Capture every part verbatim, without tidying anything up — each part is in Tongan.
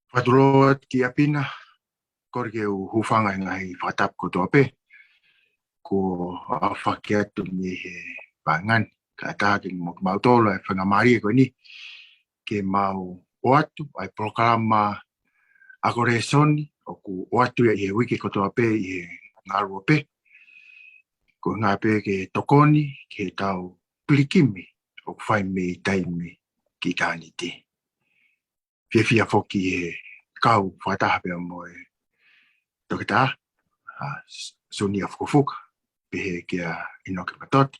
Fakatulou atu ki ʻapi na, kole ke u hūfanga he ngaahi fakatapu kotoa pē kuo aofaki atu mei he paenga ni, kae ʻatā ke mo kimautolu ʻa e faingamālie ko eni ke mau ʻoatu ʻa e polokalama ako lēsoni ʻoku ʻoatu ia ʻi he uike kotoa pē ʻi he ngaluope. Ko e ngaahi pē ke tokoni ki heʻetau pilikimi ʻoku fai mei taimi ki ʻitāniti. Fiefia foki he kau fakataha pea mo e toketā, ʻa, Sunia Fukofuka, pehē kia ʻInoke Matoto,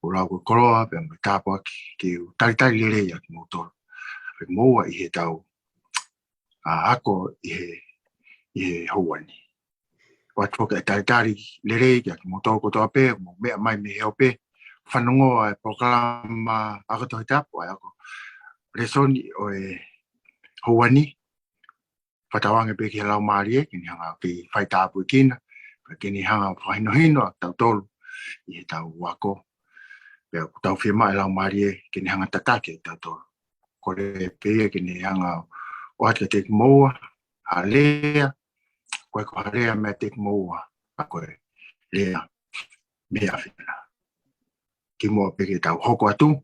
ʻo lau ko e koloa pea mo e tāpuaki ke u talitali lelei ʻa kimoutolu, ʻa kimoua ʻi heʻetau, ʻa, ako ʻi he, ʻi he houa ni. ʻOatu foki ʻa e talitali lelei kia kimoutolu kotoa pē, mou meʻa mai mei he ope, fanongo ʻa e polokalama ako Tohi Tapu, ʻa e ako lēsoni ʻo e houa ni, fakatauange pē ki he Laumālie, ke ne hanga ʻo kei faitāpuekina, pea ke ne hanga ʻo fakahinohino ʻa kitautolu ʻi heʻetau ako. Pea ʻoku tau fiemaʻu ʻa e Laumālie ke ne hanga ʻo tataki kitautolu. Kole pē ia ke ne hanga ʻo ʻoatu kiate kimoua ha lea, ʻoku ʻikai ko ha lea meiate kimoua, ka ko e lea mei he ʻAfiona. Kimuʻa pea ke tau hoko atu,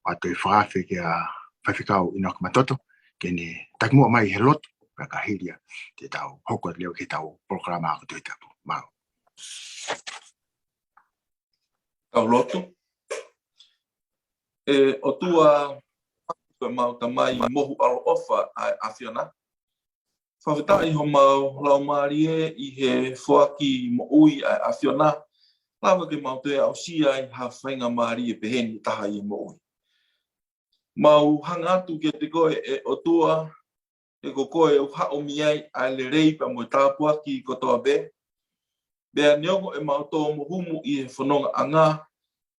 ʻoatu e fakaafe kia Faifekau ʻInoke Matoto, ke ne takimuʻa mai he lotu, pea ka hili ia te tau hoko atu leva ki heʻetau polokalama ako Tohi Tapu. Mālō. Tau lotu. ʻE ʻOtua, ko homau Tamai mohu ʻaloʻofa ʻa e ʻAfiona. Fakafetaʻi homau laumālie ʻi he foaki moʻui ʻa e ʻAfiona. Lava ke mau toe aʻusia ai ha faingamālie pehē ni ʻe taha ʻi he moʻui. Mau hanga atu kiate koe ʻe ʻOtua, he ko koe ʻoku haʻu mei ai ʻa e lelei pea mo e tāpuaki kotoa pē. Pea neongo ʻemau tō mo humu ʻi he fonongaʻanga,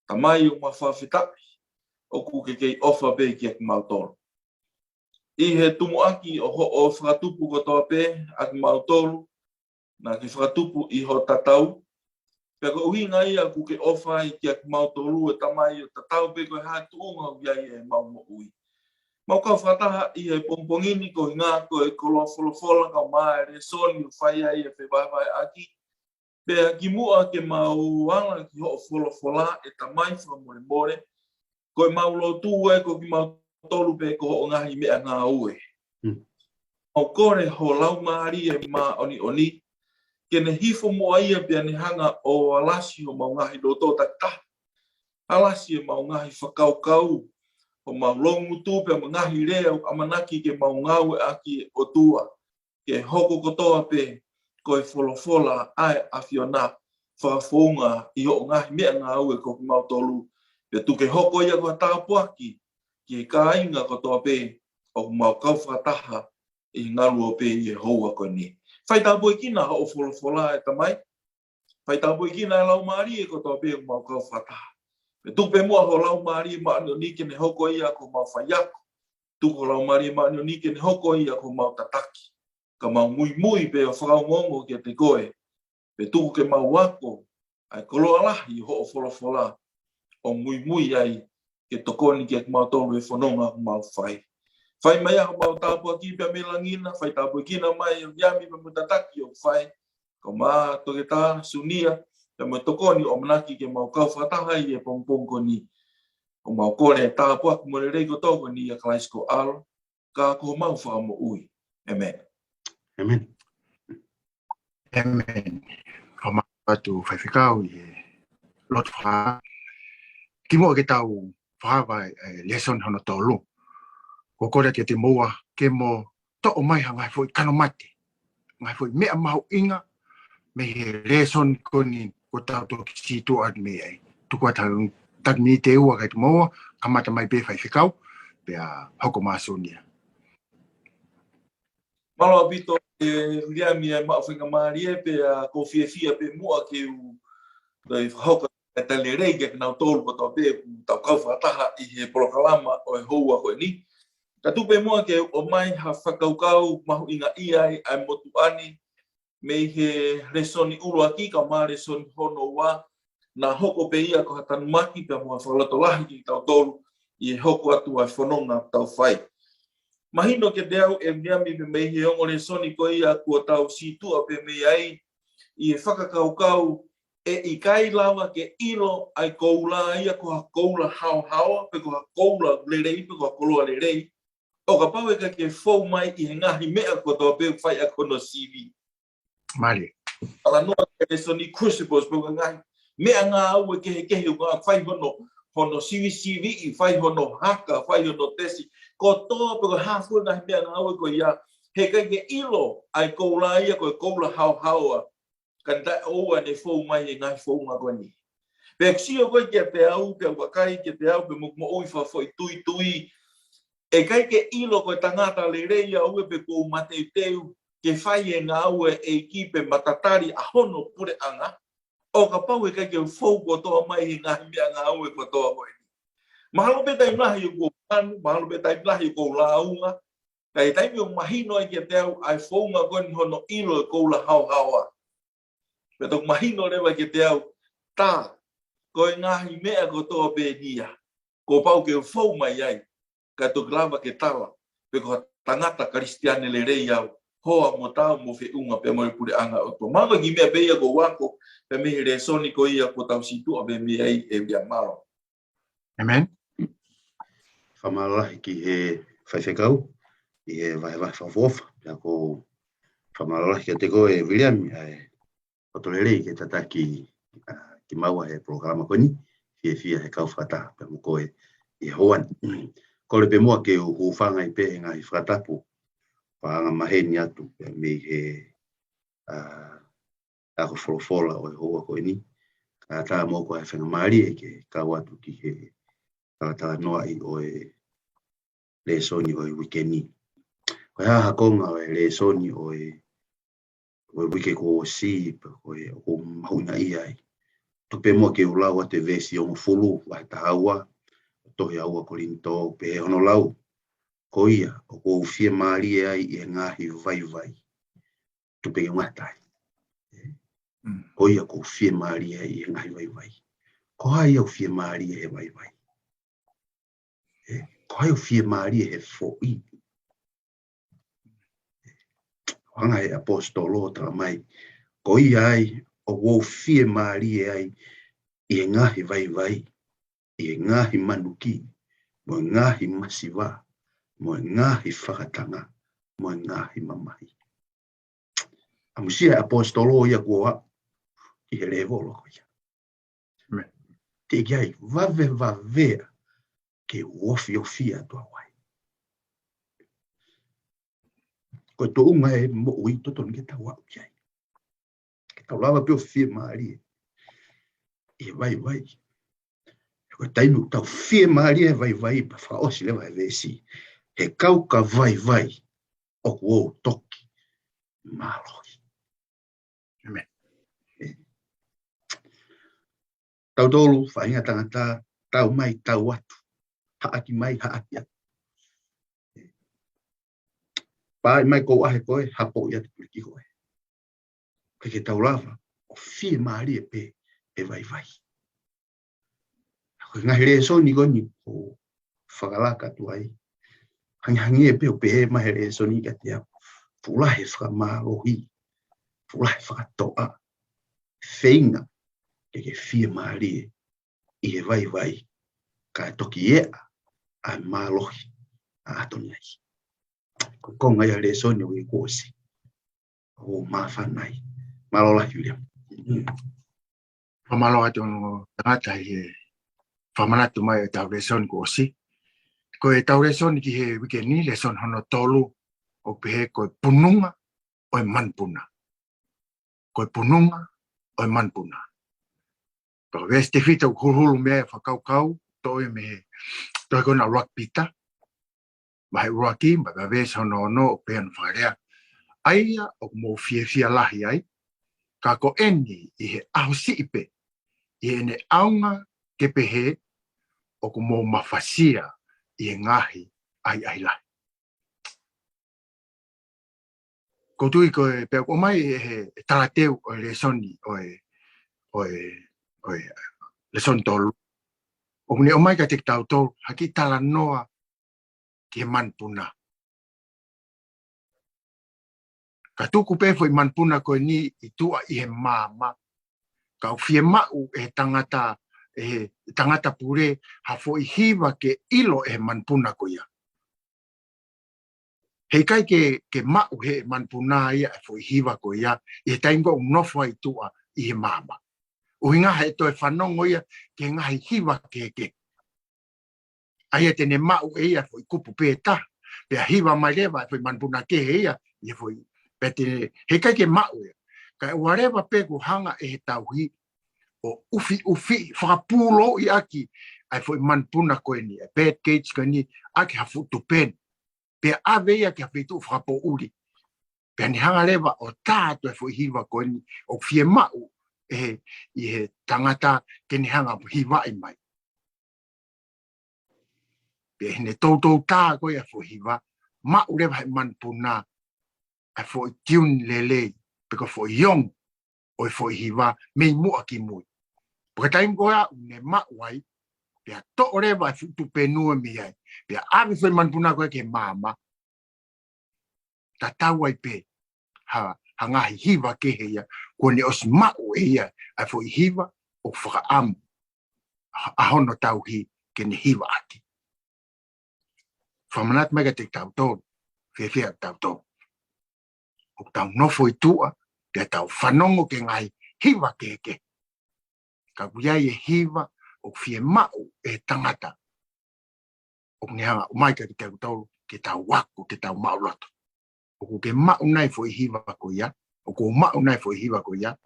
Tamai ʻoku mau fakafetaʻi, ʻoku ke kei ʻofa pē kiate kimautolu. ʻI he tumuʻaki ʻo hoʻo fakatupu kotoa pē ʻa kimautolu, naʻa ke fakatupu ʻi hoʻo tatau. Pea ko e ʻuhinga ia ʻoku ke ʻofa ai kiate kimautolu ʻe Tamai ʻo tatau pē ko e hā e tuʻunga ʻoku ʻi ai ʻemau moʻui. Mau kau fakataha ʻi he pongipongi ni ko e ʻuhinga ko e koloa folofola kae ʻumaʻā e lēsoni ʻoku fai ai e fevahevaheʻaki. Pea kimuʻa ke mau ala ki hoʻo folofola ʻe Tamai fakamolemole, ko ʻemau lotu ē ko kimautolu pē ko hoʻo ngaahi meʻangāue. Mm. Mau kole ho Laumālie Māʻoniʻoni, ke ne hifo muʻa ia pea ne hanga ʻo alasi homau ngaahi loto takitaha. Alasi ʻemau ngaahi fakakaukau, homau loungutu pea mo e ngaahi lea ʻoku ʻamanaki ke mau ngāueʻaki ʻe ʻOtua. Ke hoko kotoa pē ko e folofola ʻa e ʻAfiona fakafounga ʻi hoʻo ngaahi meʻangāue ko kimautolu. Pea tuku ke hoko ia ko ha tāpuaki ki he kāinga kotoa pē ʻoku mau kau fakataha ʻi he ngaluope ʻi he houa ko eni. Faitāpuekina hoʻo folofola ʻe Tamai. Faitāpuekina e laumālie kotoa pē ʻoku mau kau fakataha. Pea tuku pē muʻa ho Laumālie Māʻoniʻoni ke ne hoko ia ko homau faiako. Tuku ho Laumālie Māʻoniʻoni ke ne hoko ia ko homau tataki. Ka mau muimui pē ʻo fakaongoongo kiate koe. Pea tuku ke mau ako ʻa e koloa lahi ʻo hoʻo folofola ʻo muimui ai ke tokoni kiate kimautolu he fononga ʻoku mau fai. Fai mai ā homau tāpuaki pea mei langi na, faitāpuekina mai ʻa e ʻū meʻa pea mo e tataki ʻoku fai. Kae ʻumaʻā Toketā Sunia, pea mo e tokoni ʻoku ʻamanaki ke mau kau fakataha ʻi he pongipongi ko eni. ʻOku mau kole e tāpuaki mo e lelei kotoa ko eni ʻia Kalaisi ko ho ʻAlo, ka ko homau Fakamoʻui. ʻĒmeni. ʻĒmeni. ʻĒmeni. Fakamālō atu Faifekau ʻi he lotu fakatapu. Kimuʻa ke tau fakahā e lēsoni hono tolu, ʻoku ou kole kiate kimoua ke mou toʻo mai ha ngaahi foʻi kano mate, ngaahi foʻi meʻa mahuʻinga mei he lēsoni ko eni kuo tau toki sītuʻa atu mei ai. Tuku atu ha taki miniti ʻe ua kiate kimoua, kamata mai pē Faifekau, pea hoko mai Sunia. Mālō ʻaupito, ʻe Viliami, ʻa e maʻu faingamālie pea ʻoku ou fiefia pē muʻa ke u toe fakahoko e talitali lelei kiate kinautolu kotoa pē ʻoku tau kau fakataha ʻi he polokalama ʻo e houa ko eni. Ka tuku pē muʻa ke u ʻomai ha fakakaukau mahuʻingaʻia ai ʻa e motuʻa ni mei he lēsoni ʻuluaki kae ʻumaʻā e lēsoni hono ua, naʻa hoko pē ia ko ha tanumaki pea mo ha fakalotolahi kiate kitautolu ʻi he hoko atu ʻa e fononga ʻoku tau fai. Mahino kiate au ʻe Viliami pē mei he ongo lēsoni ko ia kuo tau sītuʻa pē mei ai, ʻi he fakakaukau ʻe ʻikai lava ke ʻilo ʻa e koula ia ko ha koula haohaoa, pe ko ha koula lelei, pe ko ha koloa lelei, ʻo kapau ʻe ʻikai ke fou mai ʻi he ngaahi meʻa kotoa pē ʻoku fai ʻaki hono sivi. Mālie. Talanoa ki he lēsoni crucibles, pe ko e ngaahi meʻangāue kehekehe ʻoku fai hono, hono sivisiviʻi, fai hono haka, fai hono tesi. Kotoa pē ko e hā fua e ngaahi meʻangāue ko ia, he ʻikai ke ʻilo ʻa e koula ia ko e koula haohaoa, ka ne taʻeʻoua ne fou mai he ngaahi founga ko eni. Pea ʻoku sio ko ē kiate au, pea ʻoku vakai kiate au, pea mo, moʻui fakafoʻituitui, ʻe ʻikai ke ʻilo ko e tangata lelei au ē pe ʻoku ou mateuteu ke fai e ngāue ʻa e ʻEiki pe matatali ʻa hono puleʻanga, ʻo kapau ʻe ʻikai ke fou kotoa mai he ngaahi meʻangāue kotoa ko eni. Mahalo pē taimi lahi ʻoku ou manu, mahalo pē taimi lahi ʻoku ou lāunga, ka ʻi he taimi ʻoku mahino ai kiate au ʻa e founga ko eni hono ʻilo e koula haohaoa, pea toki mahino leva kiate au, tā, ko e ngaahi meʻa kotoa pē eni ia kuo pau ke u fou mai ai, ka toki lava ke tala pe ko ha tangata Kalisitiane lelei au, hoa mo tau mo feʻunga pea mo e puleʻanga ʻo e ʻOtua. Mahalo ko e kiʻi meʻa pē ia ʻoku ou ako pē mei he lēsoni ko ia kuo tau sītuʻa pē mei ai, ʻe Viliami, mālō. ʻĒmeni. Fakamālō lahi ki he faifekau ʻi he vahevahe fakaʻofoʻofa. Pea ʻoku ou fakamālō lahi kiate koe, ʻe Viliami, ʻa e poto lelei ke tataki, ʻa, kimaua he polokalama ko eni, Fiefia he Kau Fakataha, pea mo koe ʻi he houa ni. Kole pē muʻa ke u hūfanga ai pē he ngaahi fakatapu, paʻanga maheni atu pē mei he, ʻa, ako folofola ʻo e houa ko eni. Ka tā mo ko e faingamālie ke kau atu ki he talatalanoaʻi ʻo e lēsoni ʻo e uike ni. Ko e hā ha konga ʻo e lēsoni ʻo e, ʻo e uike kuo ʻosi, pe ko e ʻoku mahuʻinga ai. Tuku pē muʻa ke u lau atu e veesi hongofulu, vahe taha ua, tohi ʻa ua Kolinitō, pehē hono lau: Ko ia ʻoku ou fiemālie ai ʻi he ngaahi vaivai. Tuku pē ke u ngata ai. Mm. Ko ia ʻoku ou fiemālie ai ʻi he ngaahi vaivai. Ko hai ʻoku fiemālie he vaivai? ʻE, ko hai ʻoku fiemālie he foʻi? Hanga he ʻaposetolo ʻo tala mai, ko ia ai ʻoku ou fiemālie ai ʻi he ngaahi vaivai, ʻi he ngaahi manuki, mo e ngaahi masiva, mo e ngaahi fakatanga, mo e ngaahi mamahi. ʻAmusia e ʻaposetolo ia kuo aʻu ki he lēvolo ko ia. ʻĒmeni. Teʻeki ai vavevave ke u ofiofia atu au ai. Ko e tuʻunga e moʻui totonu ke tau aʻu ki ai. Ke tau lava pē ʻo fiemālie ʻi he vaivai. Ko e taimi ʻoku tau fiemālie he vaivai, pea fakaʻosi leva e veesi: He kau ka vaivai ʻoku ou toki mālohi. ʻĒmeni. Tautolu, faʻahinga tangata, tau mai, tau atu. Haʻaki mai, haʻaki atu. Paʻi mai kou ʻahe koe, hapoʻi atu puliki koe. Ke ke tau lava ʻo fiemālie pē he vaivai. Ko e ngaahi lēsoni ko eni ʻoku fakalaka atu ai. Hangehangē pē ʻoku pehē mai he lēsoni kiate au, fuʻu lahi e fakamālohi, fuʻu lahi e fakatoʻa, feinga ke ke fiemālie ʻi he vaivai, kae toki ʻeʻa ʻa e mālohi ʻa ʻAtonai. Ko e konga ia e lēsoni ʻo e uike kuo ʻosi. ʻOku māfana ai. Mālō lahi, Viliami. Fakamālō atu ʻa e tangata ʻi he fakamanatu mai ʻetau lēsoni kuo ʻosi. Ko ʻetau lēsoni ki he uike ni, lēsoni hono tolu, ʻoku pehē ko e pununga ʻo e manupuna. Ko e pununga ʻo e manupuna. Ko e veesi tefito ʻoku huluhulu mei ai e fakakaukau, toʻo ia mei he tohi ko ena ʻa ʻuluaki Pita, vahe ʻuluaki, mo e veesi hono ono, ʻoku pehē hono fakalea: ʻA ia ʻoku mou fiefia lahi ai, ka ko eni ʻi he ʻaho siʻi pē, ʻi heʻene ʻaonga ke pehē, ʻoku mou mafasia ʻi he ngaahi ʻahiʻahi lahi. ʻOku ou tui ko e pea ʻoku ʻomai ʻe he, he talateu ʻo e lēsoni ʻo e, ʻo e, ʻo e lēsoni tolu, ʻoku ne ʻomai kiate kitautolu ha kiʻi talanoa ki he manupuna. Ka tuku pē foʻi manupuna ko eni ʻi tuʻa ʻi he maama. Ka ʻoku fiemaʻu ʻe he tangata, ʻe he tangata pule, ha foʻi hiva ke ʻilo ʻe he manupuna ko ia. He ʻikai ke, ke maʻu ʻe he manupuna ia ʻa e foʻi hiva ko ia, ʻi he taimi ko ē ʻoku nofo ai ʻi tuʻa ʻi he maama. ʻUhinga he toe fanongo ia ki he ngaahi hiva kehekehe. ʻA ia te ne maʻu ʻe ia foʻi kupu pē taha. Pea hiva mai leva ʻa e foʻi manupuna kehe ia, ʻi he foʻi, pea te ne, he ʻikai ke maʻu ia. Kae ʻoua leva pē kuo hanga ʻe he tauhi ʻo ʻufiʻufi, fakapūlouʻi ʻaki ʻa e foʻi manupuna ko eni, ʻa e bird cage ko eni, ʻaki ha fuʻu tupenu. Pea ʻave ia ki ha feituʻu fakapoʻuli. Pea ne hanga leva ʻo tā atu e foʻi hiva ko eni ʻoku fiemaʻu ʻe he, ʻi he tangata ke ne hanga ʻo hivaʻi mai. Pea ʻi heʻene toutou tā ko ia e foʻi hiva, maʻu leva ʻe he manupuna ʻa e foʻi tiuni lelei, pe ko e foʻi ongo ʻo e foʻi hiva mei muʻa ki mui. Pea ko e taimi ko ia ʻoku ne maʻu ai, pea toʻo leva e fuʻu tupenu ia mei ai. Pea ʻave e foʻi manupuna ko ia ki he maama, tatau ai pē ha, ha ngaahi hiva kehe ia, kuo ne ʻosi maʻu ʻe ia ʻa e foʻi hiva ʻoku fakaʻamu ʻa, ʻa hono tauhi ke ne hiva ʻaki. Fakamanatu mai kiate kitautolu, fēfē ʻa kitautolu ʻoku tau nofo ʻi tuʻa, pea tau fanongo ki he ngaahi hiva kehekehe. Ka ʻoku ʻi ai e hiva ʻoku fiemaʻu ʻe he tangata ʻoku ne hanga ʻo ʻomai kiate kitautolu, ke tau ako, ke tau maʻuloto. ʻOku ke maʻu nai e foʻi hiva ko ia, ʻoku ou maʻu nai e foʻi hiva ko ia,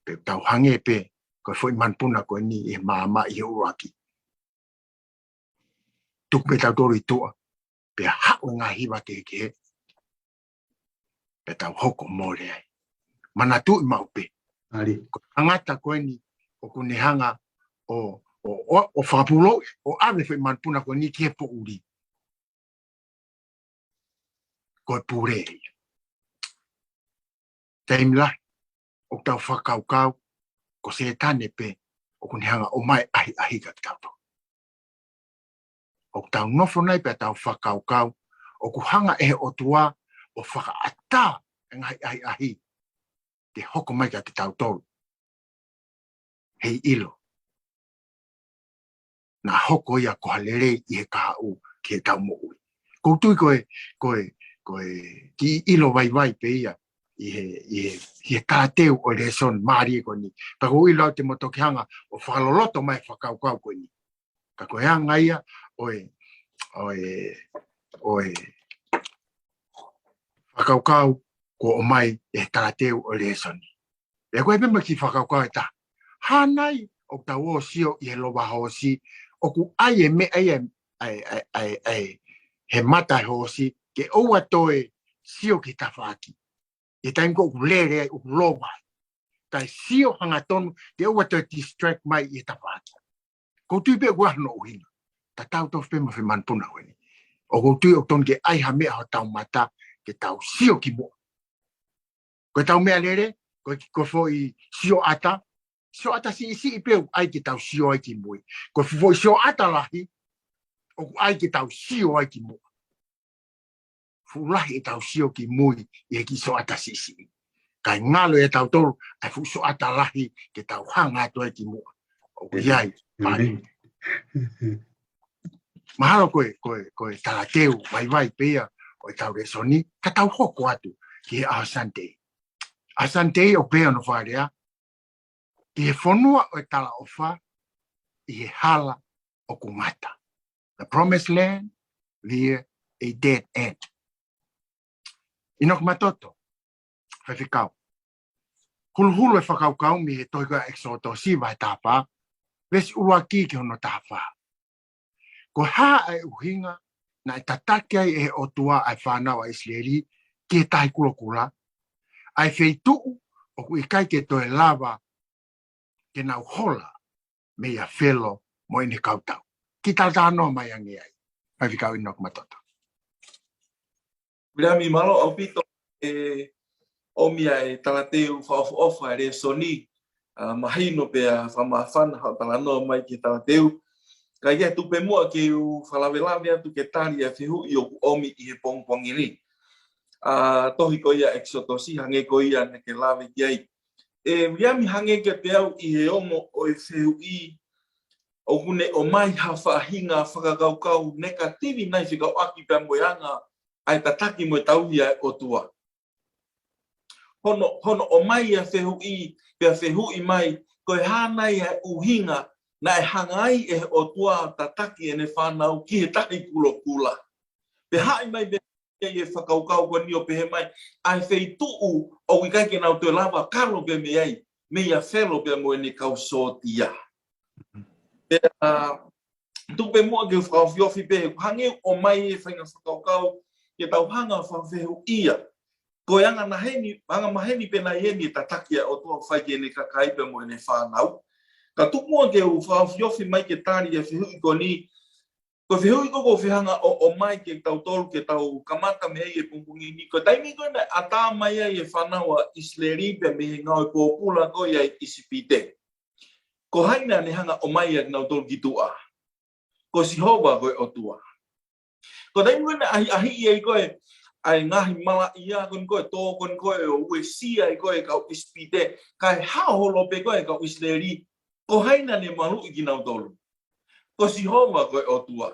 pe tau hangē pē ko e foʻi manupuna ko eni ʻi he maama ʻi he ʻuluaki. Tuku pē kitautolu ʻi tuʻa, pea haʻu e ngaahi hiva kehekehe, pea tau hoko ʻo mole ai. Manatuʻi maʻu pē. ʻAli. Ko e tangata ko eni ʻoku ne hanga ʻo, ʻo, ʻo, ʻo fakapūlouʻi, ʻo ʻave e foʻi manupuna ko eni ki he poʻuli, ko e pule ia. Taimi lahi ʻoku tau fakakaukau ko Sētane pē ʻoku ne hanga ʻo ʻomai e ʻahiʻahi kiate kitautolu. ʻOku tau nofo nai pea tau fakakaukau ʻoku hanga ʻe he ʻOtua ʻo fakaʻatā e ngaahi ʻahiʻahi ke hoko mai kiate kitautolu, heiʻilo naʻa hoko ia ko ha lelei ʻi he kahaʻu ki heʻetau moʻui. ʻOku ou tui ko e, ko e, ko e kiʻi ʻilo vaivai pē ia ʻi he, ʻi he, ʻi he talateu ʻo e lēsoni mālie ko eni. Pea ʻoku ou ʻilo au te mo toki hanga ʻo fakaloloto mai e fakakaukau ko eni. Ka ko e anga ia ʻo e, ʻo e, ʻo e fakakaukau kuo ʻomai ʻe he talateu ʻo e lēsoni. Pea ko e meʻa mai e kiʻi fakakaukau ʻe taha. Hā nai ʻoku tau ō ʻo sio ʻi he lova hoosi, ʻoku ʻai e meʻa ia ʻa e, ʻa e, ʻa e, ʻa e, he mata e hoosi, ke ʻoua toe sio ki he tafaʻaki. ʻI he taimi ko ē ʻoku lele ai, ʻoku lova ai. Kae sio hangatonu, ke ʻoua toe distract mai ʻi he tafaʻaki. ʻOku ou tui pē ʻoku ʻi ai hono ʻuhinga. Tatau tofu pē mo e foʻi manupuna ko eni. ʻOku ou tui ʻoku totonu ke ʻai ha meʻa hotau mata, ke tau sio ki muʻa. Ko ʻetau meʻalele, ko e, ko e foʻi sioʻata, sioʻata siʻisiʻi pē ʻoku ʻai ke tau sio ai ki mui. Ko e foʻi sioʻata lahi, ʻoku ʻai ke tau sio ai ki muʻa. Fuʻu lahi ʻetau sio ki mui ʻi he kiʻi sioʻata siʻisiʻi. Kae ngalo ʻiate kitautolu ʻa e fuʻu sioʻata lahi ke tau hanga atu ai ki muʻa. ʻOku ʻi ai, pali. Mahalo ko e, ko e, ko e talateu vaivai pē ia ʻo ʻetau lēsoni, ka tau hoko atu ki he ʻaho Sunday. ʻAho Sunday ʻoku pehē hono fakalea, ki he fonua ʻo e talaʻofa, ʻi he hala ʻoku ngata. The promised land, near a dead end. ʻInoke Matoto, faifekau. Huluhulu e fakakaukau mei he tohi ko ia ʻEkisoto vahe taha fā, veesi ʻuluaki ki hono taha fā. Ko e hā ʻa e ʻuhinga naʻe tataki ai ʻe he ʻOtua ʻa e fānau ʻa ʻIsileli ki he Tahi Kulokula, ʻa e feituʻu ʻoku ʻikai ke toe lava ke nau hola meia Felo mo ʻene kau tau. Kiʻi talatalanoa mai ange ai, faifekau ʻInoke Matoto. Viliami, mālō ʻaupito e ʻomi ʻa e talateu fakaʻofoʻofa e lēsoni, ʻa, mahino pea fakamāfana hoʻo talanoa mai ki he talateu. Kae tuku pē muʻa ke u fakalavelave atu ke tali ʻa e fehuʻi ʻoku ʻomi ʻi he pongipongi ni. ʻa e tohi ko ia ʻEkisotosi, hangē ko ia naʻá ke lave ki ai. ʻE Viliami, hangē kiate au ʻi he ongo ʻo e fehuʻi, ʻoku ne ʻomai ha faʻahinga fakakaukau nekativi nai fekauʻaki pea mo e anga ʻa e tataki mo e tauhi ʻa e ʻOtua. Hono, hono ʻomai ʻa e fehuʻi, pea fehuʻi mai, ko e hā nai ʻa e ʻuhinga naʻe hanga ai ʻe he ʻOtua ʻo tataki ʻene fānau ki he Tahi Kulokula. Pea haʻi mai pē ʻa e fakakaukau ko eni ʻo pehē mai, ʻa e feituʻu ʻoku ʻikai ke nau toe lava kalo pē mei ai, meia Felo pea mo ʻene kau sōtia. Pea, tuku pē muʻa ke u fakaofiofi pē, hangē ʻoku ʻomai e faʻahinga fakakaukau, ke tau hanga ʻo fakafehuʻia. Ko e anga maheni, anga maheni pē nai eni e tataki ʻa e ʻOtua ʻoku fai ki heʻene kakai pea mo ʻene fānau. Ka tuku muʻa ke u fakaofiofi mai ke tali e fehuʻi ko eni, ko e fehuʻi ko ē ʻoku ou fie hanga ʻo, ʻomai kiate kitautolu ke tau kamata mei ai he pongipongi ni. Ko e taimi ko ē naʻe ʻatā mai ai e fānau ʻa ʻIsileli pea mei he ngāue pōpula ko ia ʻi ʻIsipite, ko hai naʻá ne hanga ʻo ʻomai ʻa kinautolu ki tuʻa? Ko Sihova ko e ʻOtua. Ko e taimi ko ē naʻe ʻahiʻahiʻi ai ko ē ʻa e ngaahi malaʻia ko eni ko ē, tō ko eni ko ē ʻo uesia ai ko ē e kau ʻIsipite, kae hao holo pē ko ē e kau ʻIsileli, ko hai naʻá ne maluʻi kinautolu? Ko Sihova ko e ʻOtua.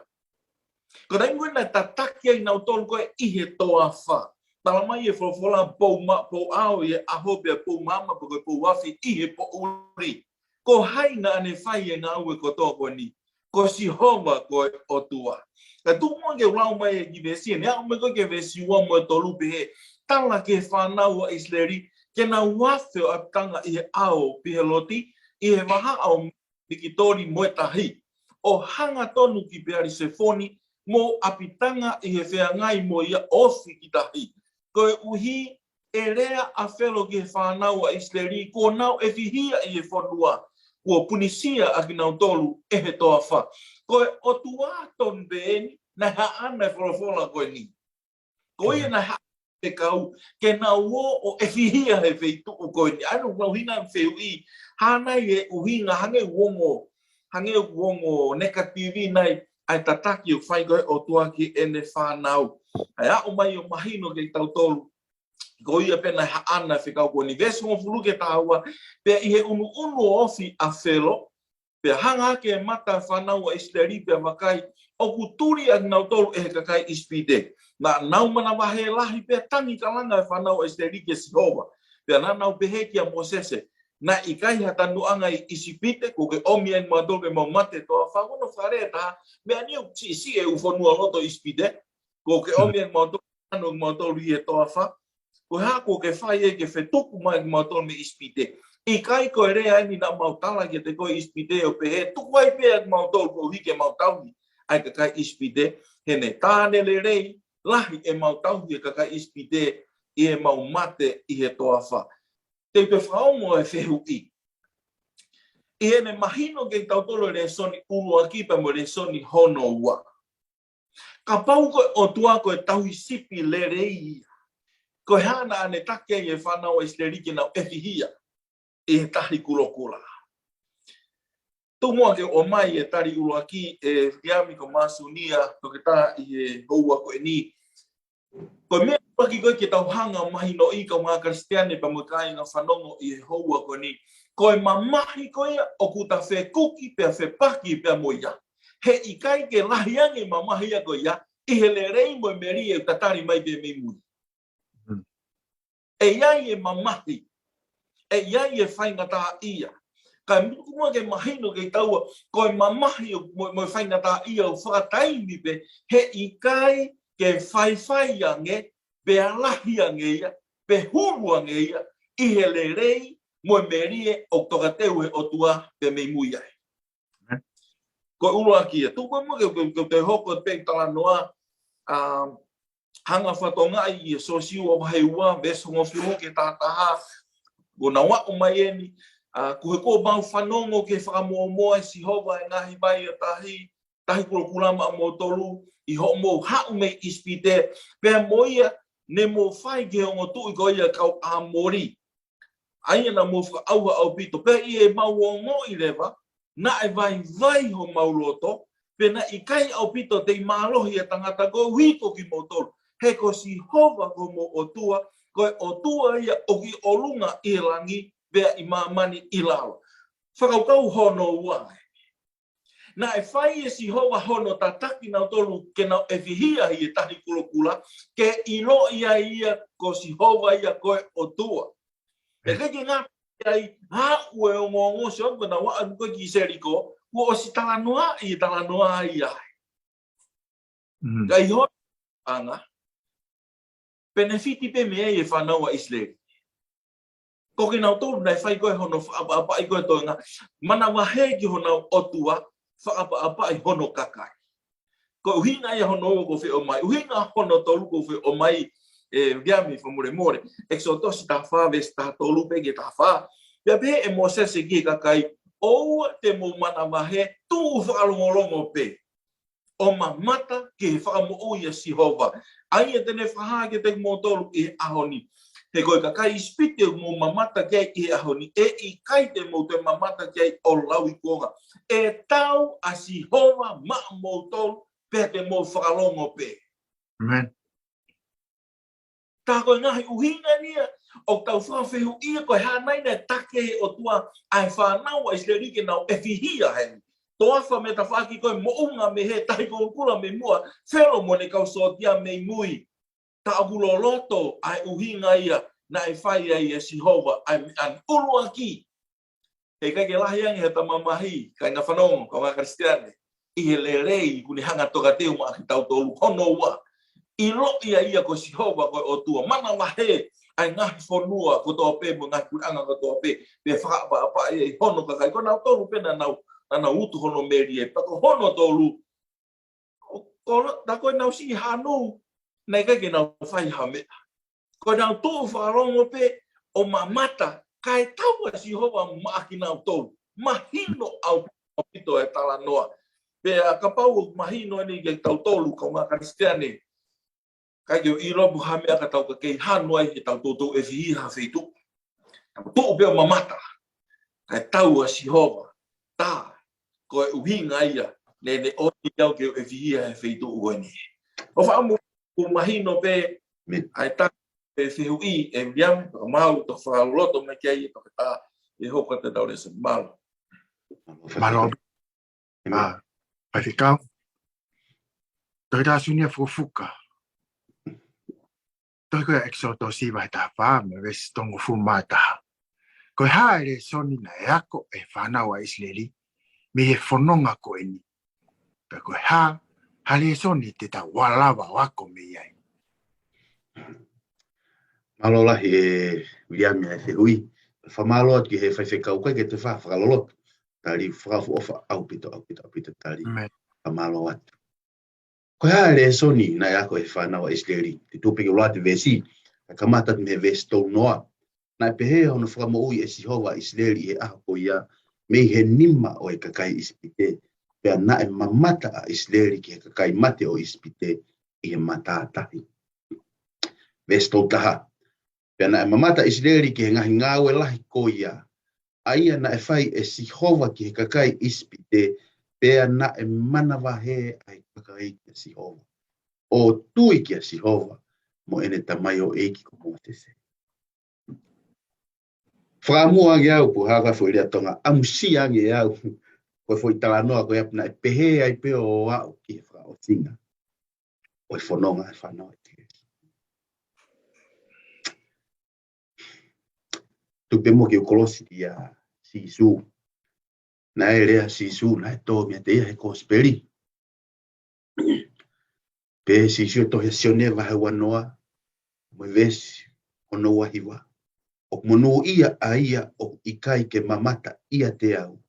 Ko e taimi ko ē naʻe tataki ai kinautolu ko ē ʻi he toafa, talamai ʻe he folofola, pou ma-, pou ʻao ʻi he ʻaho pea pou maama pe ko e pou afi ʻi he poʻuli, ko hai naʻá ne fai e ngāue kotoa ko eni? Ko Sihova ko e ʻOtua. Ka tuku muʻa ke u lau mai e kiʻi veesi eni, aʻu mai ko ē ki he veesi ua mo e tolu, pehē: Tala ki he fānau ʻa ʻIsileli ke nau afe ʻo ʻapitanga ʻi he ʻao ʻo Piheloti, ʻi he vahaʻa ʻo Mikitoli mo e tahi, ʻo hangatonu ki Peali-sefoni, mo ʻapitanga ʻi he feangai mo ia ʻo ofi ki tahi. Koeʻuhi ʻe lea ʻa Felo ki he fānau ʻa ʻIsileli, kuo nau ʻefihia ʻi he fonua, kuo punisia ʻa kinautolu ʻe he toafa. Ko e ʻOtua tonu pē eni naʻe haʻana e folofola ko eni. Ko ia naʻe haʻana e kau ke nau ō ʻo ʻefihia he feituʻu ko eni. ʻA ia ʻoku ou hanga ʻo fehuʻi, hā nai e ʻuhinga, hangē ʻoku ongo, hangē ʻoku ongo nekativi nai ʻa e tataki ʻoku fai ko ē ʻe he ʻOtua ki heʻene fānau. ʻA ia ʻoku ʻomai ʻo mahino kiate kitautolu, ko ia pē naʻe haʻana e fekau ko eni. Veesi hongofulu ki he taha ua: Pea ʻi he ʻunuʻunu ʻo ofi ʻa Felo, pea hanga hake e mata ʻo e fānau ʻa ʻIsileli, pea vakai, ʻoku tuli ʻa kinautolu ʻe he kakai ʻIsipite. Naʻa nau manavahē lahi pea tangi kalanga e fānau ʻa ʻIsileli kia Sihova. Pea naʻa nau pehē kia Mōsese: Naʻe ʻikai ha tanuʻanga ʻi ʻIsipite, kuo ke ʻomi ʻa kimautolu ke mau mate he toafa? Ko hono fakalea ʻe taha, meʻa ni ʻoku siʻisiʻi e ʻū fonua loto ʻIsipite, kuo ke ʻomi ʻa kimautolu, ʻa kimautolu ʻi he toafa. Ko e hā kuo ke fai ai ke fetuku mai ʻa kimautolu mei ʻIsipite? ʻIkai ko e lea eni naʻa mau tala kiate koe ʻi ʻIsipite ʻo pehē, tuku ai pē ʻa kimautolu koeʻuhi ke mau tauhi ʻa e kakai ʻIsipite? He ne tā ne lelei lahi ʻemau tauhi e kakai ʻIsipite, ʻi heʻemau mate ʻi he toafa. Te u toe fakaongo e fehuʻi, ʻi heʻene mahino kiate kitautolu e lēsoni ʻuluaki pea mo e lēsoni hono ua. Kapau ko e ʻOtua ko e tauhi sipi lelei ia, ko e hā naʻa ne taki ai e fānau ʻa ʻIsileli ke nau ʻefihia ʻi he Tahi Kulokula? Tuku muʻa ke u ʻomai e tali ʻuluaki, ʻe Viliami, ko Masunia, toketā, ʻi he houa ko eni. Ko e meʻa ʻuluaki ko ē ke tau hanga ʻo mahinoʻi, kaungā Kalisitiane pea mo e kāinga fanongo ʻi he houa ko eni, ko e mamahi ko ia ʻoku ta fekuki pea fepaki pea mo ia, he ʻikai ke lahi ange e mamahi ia ko ia ʻi he lelei mo e melie ʻoku ta tali mai pē mei mui. ʻE ʻi ai e mamahi, ʻe ʻi ai e faingataʻaʻia. Kae tuku muʻa ke mahino kiate kitaua, ko e mamahi ʻo, mo, mo e faingataʻaʻia ʻoku fakataimi pē, he ʻikai ke faifai ange, pea lahi ange ia, pe hulu ange ia ʻi he lelei mo e melie ʻoku tokateu ʻe he ʻOtua pea mei mui ai. Ko e ʻuluaki ia. Tuku muʻa ke, ke, ke, ke hoko pē e talanoa, ʻa, hanga ʻo fakatokangaʻi ʻi he Siosiua vahe ua, veesi hongofulu ki he taha taha, ko ʻenau aʻu mai eni, ʻa, ko e, kuo mau fanongo ki he fakamuʻomuʻa ʻe Sihova ʻa e ngaahi vai ʻo e tahi, Tahi Kulokula maʻamoutolu, ʻi hoʻomou haʻu mei ʻIsipite, pea mo ia ne mou fai ki he ongo tuʻi ko ia ʻo e kau ʻAmoli, ʻa ia naʻa mou fakaʻauha ʻaupito. Pea ʻi heʻemau ongoʻi leva, naʻe vaivai homau loto, pea naʻe ʻikai ʻaupito tei mālohi ʻa e tangata koeʻuhi ko kimoutolu. He ko Sihova ko homou ʻOtua, ko e ʻOtua ia ʻoku ʻi ʻolunga ʻi he langi, pea ʻi māmani ʻi lalo. Fakakaukau hono ua. Naʻe fai ʻe Sihova hono tataki nautolu ke nau ʻefihia ʻi he Tahi Kulokula, ke ʻiloʻi ai ia ko Sihova ia ko e ʻOtua. ʻE kei ke ngata ai, haʻu e ongoongo Sihova ko ʻena ʻalu ko ē ki Seliko, kuo ʻosi talanoa ʻi he talanoa ai ai. Mm. Ka ʻi hono anga, penefiti pē mei ai e fānau ʻa ʻIsileli. Ko kinautolu naʻe fai ko ē hono fakaʻapaʻapaʻi ko ē toenga, manavahē ki honau ʻOtua, fakaʻapaʻapaʻi hono kakai. Ko e ʻuhinga ia hono ua ʻoku ou fie ʻomai, ʻuhinga hono tolu ʻoku ou fie ʻomai, ē, Viliami fakamolemole, ʻEkisoto taha fā veesi taha tolu pē ki he taha fā. Pea pehē ʻe Mōsese ki he kakai, ʻoua te mou manavahē, tuʻu fakalongolongo pē ʻo mamata ki he fakamoʻui ʻa Sihova, ʻa ia te ne fakahā kiate kimoutolu ʻi he ʻaho ni. He ko e kakai ʻIsipite ʻoku mou mamata ki ai ʻi he ʻaho ni, ʻe ʻikai te mou toe mamata ki ai ʻo lauikuonga. ʻE tau ʻa Sihova maʻamoutolu, pea te mou fakalongo pē. Amen. Tā ko e ngaahi ʻuhinga eni ia ʻoku tau fakafehuʻia, ko e hā nai naʻe taki ʻe he ʻOtua ʻa e fānau ʻa ʻIsileli ke nau ʻefihia heni. Toafa mei he tafaʻaki ko ē, moʻunga mei he Tahi Kulokula mei muʻa, Felo mo ʻene kau sōtia mei mui. Tā ʻoku loloto ʻa e ʻuhinga ia naʻe fai ai ʻe Sihova ʻa e meʻa ʻuluaki. He ʻikai ke lahi ange ha tama mamahi, kāinga fanongo, kaungā Kalisitiane, ʻi he lelei kuo ne hanga ʻo tokateu maʻa kitautolu. Hono ua, ʻiloʻi ʻa ia ko Sihova ko e ʻOtua, manavahē ʻa e ngaahi fonua kotoa pē mo e ngaahi puleʻanga kotoa pē, pea fakaʻapaʻapaʻi ʻe hono kakai. Ko nautolu pē naʻa nau, naʻa nau utu hono melie, pea ko hono tolu, ʻo kolo, tā ko ʻenau siʻi hanu, naʻe ʻikai ke nau fai ha meʻa. Ko ʻenau tuʻu fakalongo pē ʻo mamata, kae tau ʻa Sihova maʻa kinautolu. Mahino ʻaupito e talanoa. Pea kapau ʻoku mahino eni kiate kitautolu, kaungā Kalisitiane, ʻikai ke u ʻilo pe ko e hā e meʻa ka tau ka kei hanu ai he tau toutou ʻefihia ha feituʻu. Tau tuʻu pē ʻo mamata, kae tau ʻa Sihova. Tā ko e ʻuhinga ia naʻa ne ʻomi au ke u ʻefihia he feituʻu ko eni. ʻOfa ʻamu ʻoku mahino pē, ʻa e tā e fehuʻi ʻe Viliami, ka mau toki fakaloloto mai ki ai, toki tā e hoko atu ʻetau lēsoni. Mālō. Mālō. ʻA, Faifekau. Toketā Sunia Fukofuka. Tohi ko ia ʻEkisoto vahe taha fā mo e veesi tolungofulu mā taha. Ko e hā e lēsoni naʻe ako ʻe he fānau ʻa ʻIsileli mei he fononga ko eni? Pea ko e hā ha lēsoni te tau lava ʻo ako mei ai? Mālō lahi ʻe Viliami ʻa e fehuʻi. Fakamālō atu ki he Faifekau, ʻikai ke toe fakaloloto. Tali fakaʻofoʻofa ʻaupito, ʻaupito, ʻaupito tali. Amen. Fakamālō atu. Ko e hā e lēsoni naʻe ako ʻe he fānau ʻa ʻIsileli? Te u tuku pē ke u lau atu e veesi, kae kamata atu mei he veesi tolu noa. Naʻe pehē hono fakamoʻui ʻe Sihova ʻa ʻIsileli ʻi he ʻaho ko ia mei he nima ʻo e kakai ʻIsipite, pea naʻe mamata ʻa ʻIsileli ki he kakai mate ʻo ʻIsipite ʻi he matātahi. Veesi tolu taha. Pea naʻe mamata ʻa ʻIsileli ki he ngaahi ngāue lahi ko ia, ʻa ia naʻe fai ʻe Sihova ki he kakai ʻIsipite, pea naʻe manavahē ʻa e kakai kia Sihova, ʻo tui kia Sihova mo ʻene tamaioʻeiki ko Mōsese. Fakaʻamu ange au, pu haka foʻi lea Tonga, ʻamusia ange au ko e foʻi talanoa ko ia, naʻe pehē ai pē ʻo aʻu ki he fakaʻosinga ʻo e fononga ʻa e fānau ʻa ʻIsileli. Tuku pē muʻa ke u kolosi kia Sīsū. Naʻe lea ʻa Sīsū, naʻe tō meiate ia he kosipeli. Pehē ʻe Sīsū he tohi ʻa Sione vahe uanoa, mo e veesi hono uahiva: ʻOku monūʻia ʻa ia ʻoku ʻikai ke mamata ʻiate au,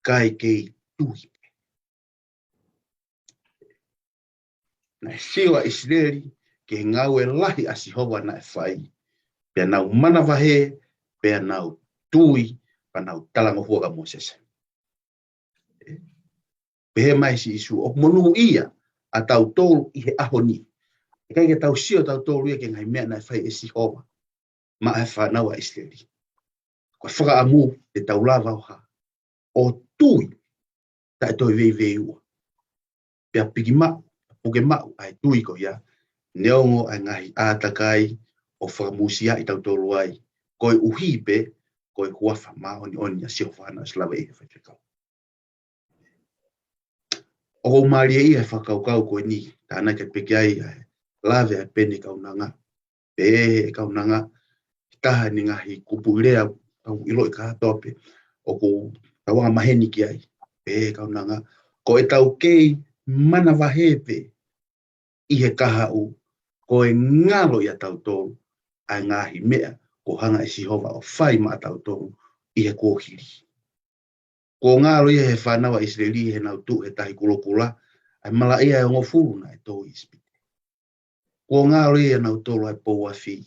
kae kei tui pē. Naʻe sio ʻa ʻIsileli ki he ngāue lahi ʻa Sihova naʻe fai, pea nau manavahē, pea nau tui, pea nau talangofua kia Mōsese. Pehē mai ʻe Sīsū, ʻoku monūʻia ʻa tautolu ʻi he ʻaho ni. ʻIkai ke tau sio tautolu ia ki he ngaahi meʻa naʻe fai ʻe Sihova maʻa e fānau ʻa ʻIsileli. Ko e fakaʻamu te tau lava ʻo hā? ʻO tui taʻe toe veiveiua. Pea piki maʻu, puke maʻu ʻa e tui ko ia, Neongo ʻa e ngaahi ʻātakai ʻoku fakamusiaʻi tautolu ai, koeʻuhi pē ko e huafa māʻoniʻoni ʻa Sihova naʻa ʻosi lave ʻi he faifekau. ʻOku mālie ʻa e fakakaukau ko eni, tānaki pē ki ai ʻa e lave ʻa Pene Kaunanga. Pehē ʻe Kaunanga, ki he taha ʻene ngaahi kupuʻi lea ʻoku ʻiloʻi kātoa pē, ʻoku tau angamaheni ki ai. Pehē ʻe Kaunanga, ko ʻetau kei manavahē pē ʻi he kahaʻu, ko e ngalo ʻiate kitautolu ʻa e ngaahi meʻa kuo hanga ʻe Sihova ʻo fai maʻatautolu ʻi he kuohili. Kuo ngalo ia he fānau ʻa ʻIsileli heʻenau tuʻu he Tahi Kulokula, ʻa e malaʻia ʻe hongofulu naʻe tō ʻi ʻIsipite. Kuo ngalo ia ʻiate kinautolu ʻa e pou afi,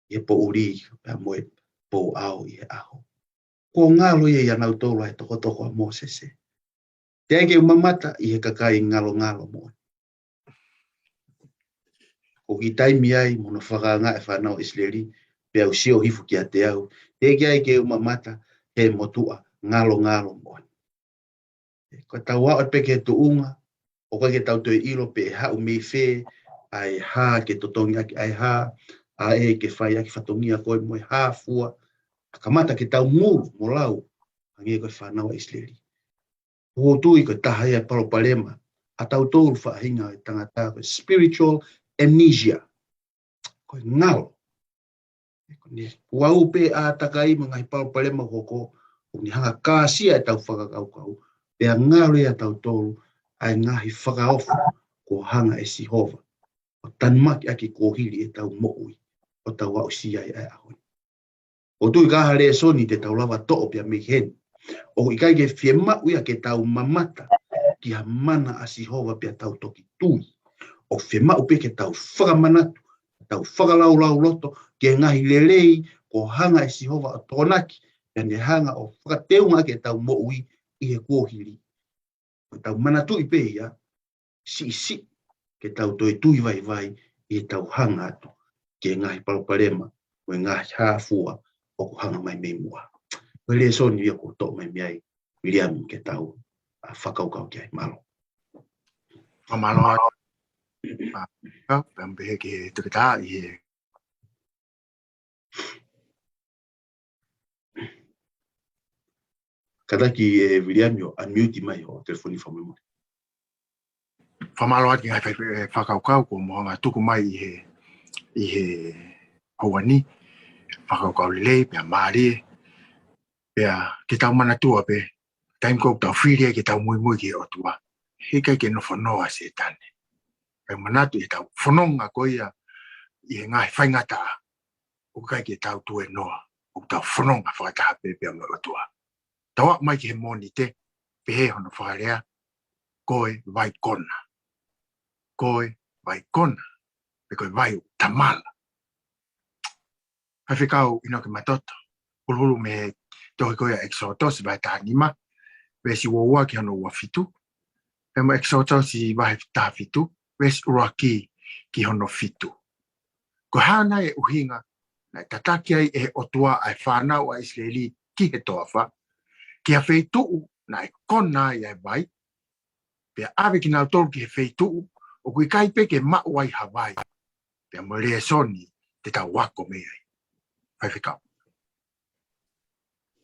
ʻi he poʻuli, pea mo e pou ʻao ʻi he ʻaho. Kuo ngalo ia ʻiate kinautolu ʻa e tokotoko ʻa Mōsese. Teʻeki ke u mamata ʻi he kakai ngalongalo moʻoni. Ko e kiʻi taimi ai mo hono fakaangaʻi e fānau ʻa ʻIsileli, pea u sio hifo kiate au. Teʻeki ai ke u mamata he motuʻa ngalongalo moʻoni. Ko ʻetau aʻu pē ki he tuʻunga, ʻoku ʻikai ke tau toe ʻilo pe ʻe haʻu mei fē ʻa e hā ke totongi ʻaki ʻa e hā, ʻa ē ke fai ʻaki fatongia ko ē mo e hā fua, ʻa kamata ke tau ngulu mo lau, hangē ko e fānau ʻa ʻIsileli. ʻOku ou tui ko e taha ia e palopalema ʻa tautolu faʻahinga ʻo e tangata ko e spiritual amnesia. Ko e ngalo. Ko eni, ʻoku ʻi ai pē ʻātakai mo e ngaahi palopalema ʻoku hoko, ʻoku ne hanga kāsia ʻetau fakakaukau, pea ngalo ia ʻiate kitautolu ʻa e ngaahi fakaofo kuo hanga ʻe Sihova ʻo tanumaki ʻaki kuohili ʻetau moʻui, ʻo tau aʻusia ai ʻa e ʻaho ni. ʻOku tui ko e hā e lēsoni te tau lava toʻo pea mei heni. ʻOku ʻikai ke fiemaʻu ia ke tau mamata ki ha mana ʻa Sihova pea tau toki tui. ʻOku fiemaʻu pē ke tau fakamanatu, tau fakalaulauloto ki he ngaahi lelei kuo hanga ʻe Sihova ʻo tokonaki, pea ne hanga ʻo fakateunga ʻaki ʻetau moʻui ʻi he kuohili. Ko ʻetau manatuʻi pē ia, siʻisiʻi ke tau toe tui vaivai ʻi heʻetau hanga atu ki he ngaahi palopalema mo e ngaahi hā fua ʻoku hanga mai mei muʻa. Ko e lēsoni ia ʻoku toʻo mai mei ai, Viliami, ke tau, ʻa, fakakaukau ki ai. Mālō. Fakamālō atu. ʻA, ʻa, pea mo pehē ki he toketā ʻi he Kātaki ʻe Viliami ʻo unmute mai ho telefoni fakamolemole. Fakamālō atu ki he ngaahi fai-, ʻe, fakakaukau kuo mo hanga tuku mai ʻi he, ʻi he houa ni. Fakakaukau lelei, pea mālie. Pea ke tau manatua pē, taimi ko ē ʻoku tau fili ai ke tau muimui ki he ʻOtua, heʻikai ke nofo noa ʻa Sētane. Kae manatu ʻi heʻetau fononga ko ia ʻi he ngaahi faingataʻa, ʻoku ʻikai ke tau tuēnoa, ʻoku tau fononga fakataha pē pea mo e ʻOtua. Tau aʻu mai ki he Mōnite, pehē hono fakalea, ko e vai kona. Ko e vai kona, pe ko e vai ʻoku tamala. Faifekau ʻInoke Matoto, huluhulu mei he tohi ko ia ʻEkisotosi vahe taha nima, veesi ua ua ki hono ua fitu, pea mo ʻEkisotosi vahe taha fitu, veesi ʻuluaki ki hono fitu. Ko e hā nai e ʻuhinga naʻe tataki ai ʻe he ʻOtua ʻa e fānau ʻa ʻIsileli ki he toafa, ki ha feituʻu naʻe kona ai ʻa e vai, pea ʻave kinautolu ki he feituʻu ʻoku ʻikai pē ke maʻu ai ha vai, pea mo e lēsoni te tau ako mei ai. Faifekau.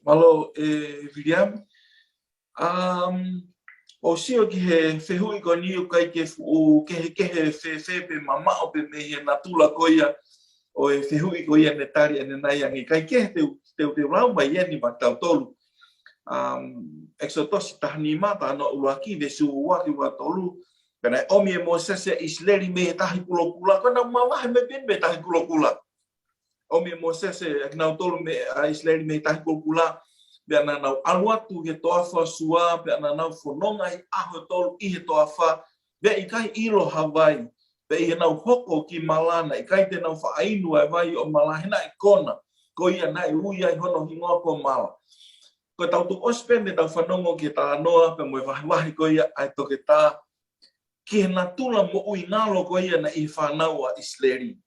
Mālō, ʻe Viliami. Um, ʻo sio ki he fehuʻi ko eni ʻoku ʻikai ke fuʻu kehekehe fēfē pe mamaʻo pē mei he natula ko ia ʻo e fehuʻi ko ia ne tali ʻanenai ange. ʻIkai kehe, te u, te u, te u lau mai eni maʻa tautolu. Um, ʻEkisotosi taha nima, talanoa ʻuluaki, veesi ua ua ki ua tolu. Pea naʻe ʻomi ʻe Mōsese ʻa ʻIsileli mei he Tahi Kulokula, ko ʻenau mavahe mai pē mei he Tahi Kulokula. ʻOmi ʻe Mōsese ʻa kinautolu mei, ʻa ʻIsileli mei he Tahi Kulokula, pea naʻa nau ʻalu atu ki he toafa Sua, pea naʻa nau fononga ʻi he ʻaho ʻe tolu ʻi he toafa, pea ʻikai ʻilo ha vai, pea ʻi heʻenau hoko ki Mala naʻe ʻikai te nau faʻa inu ʻa e vai ʻo Mala he naʻe kona, ko ia naʻe ui ai hono hingoa ko Mala. Ko ʻetau tuʻu ʻosi pē mei heʻetau fanongo ki he talanoa pea mo e vahevahe ko ia ʻa e toketā, ki he natula moʻui ngalo ko ia naʻe ʻi he fānau ʻa ʻIsileli.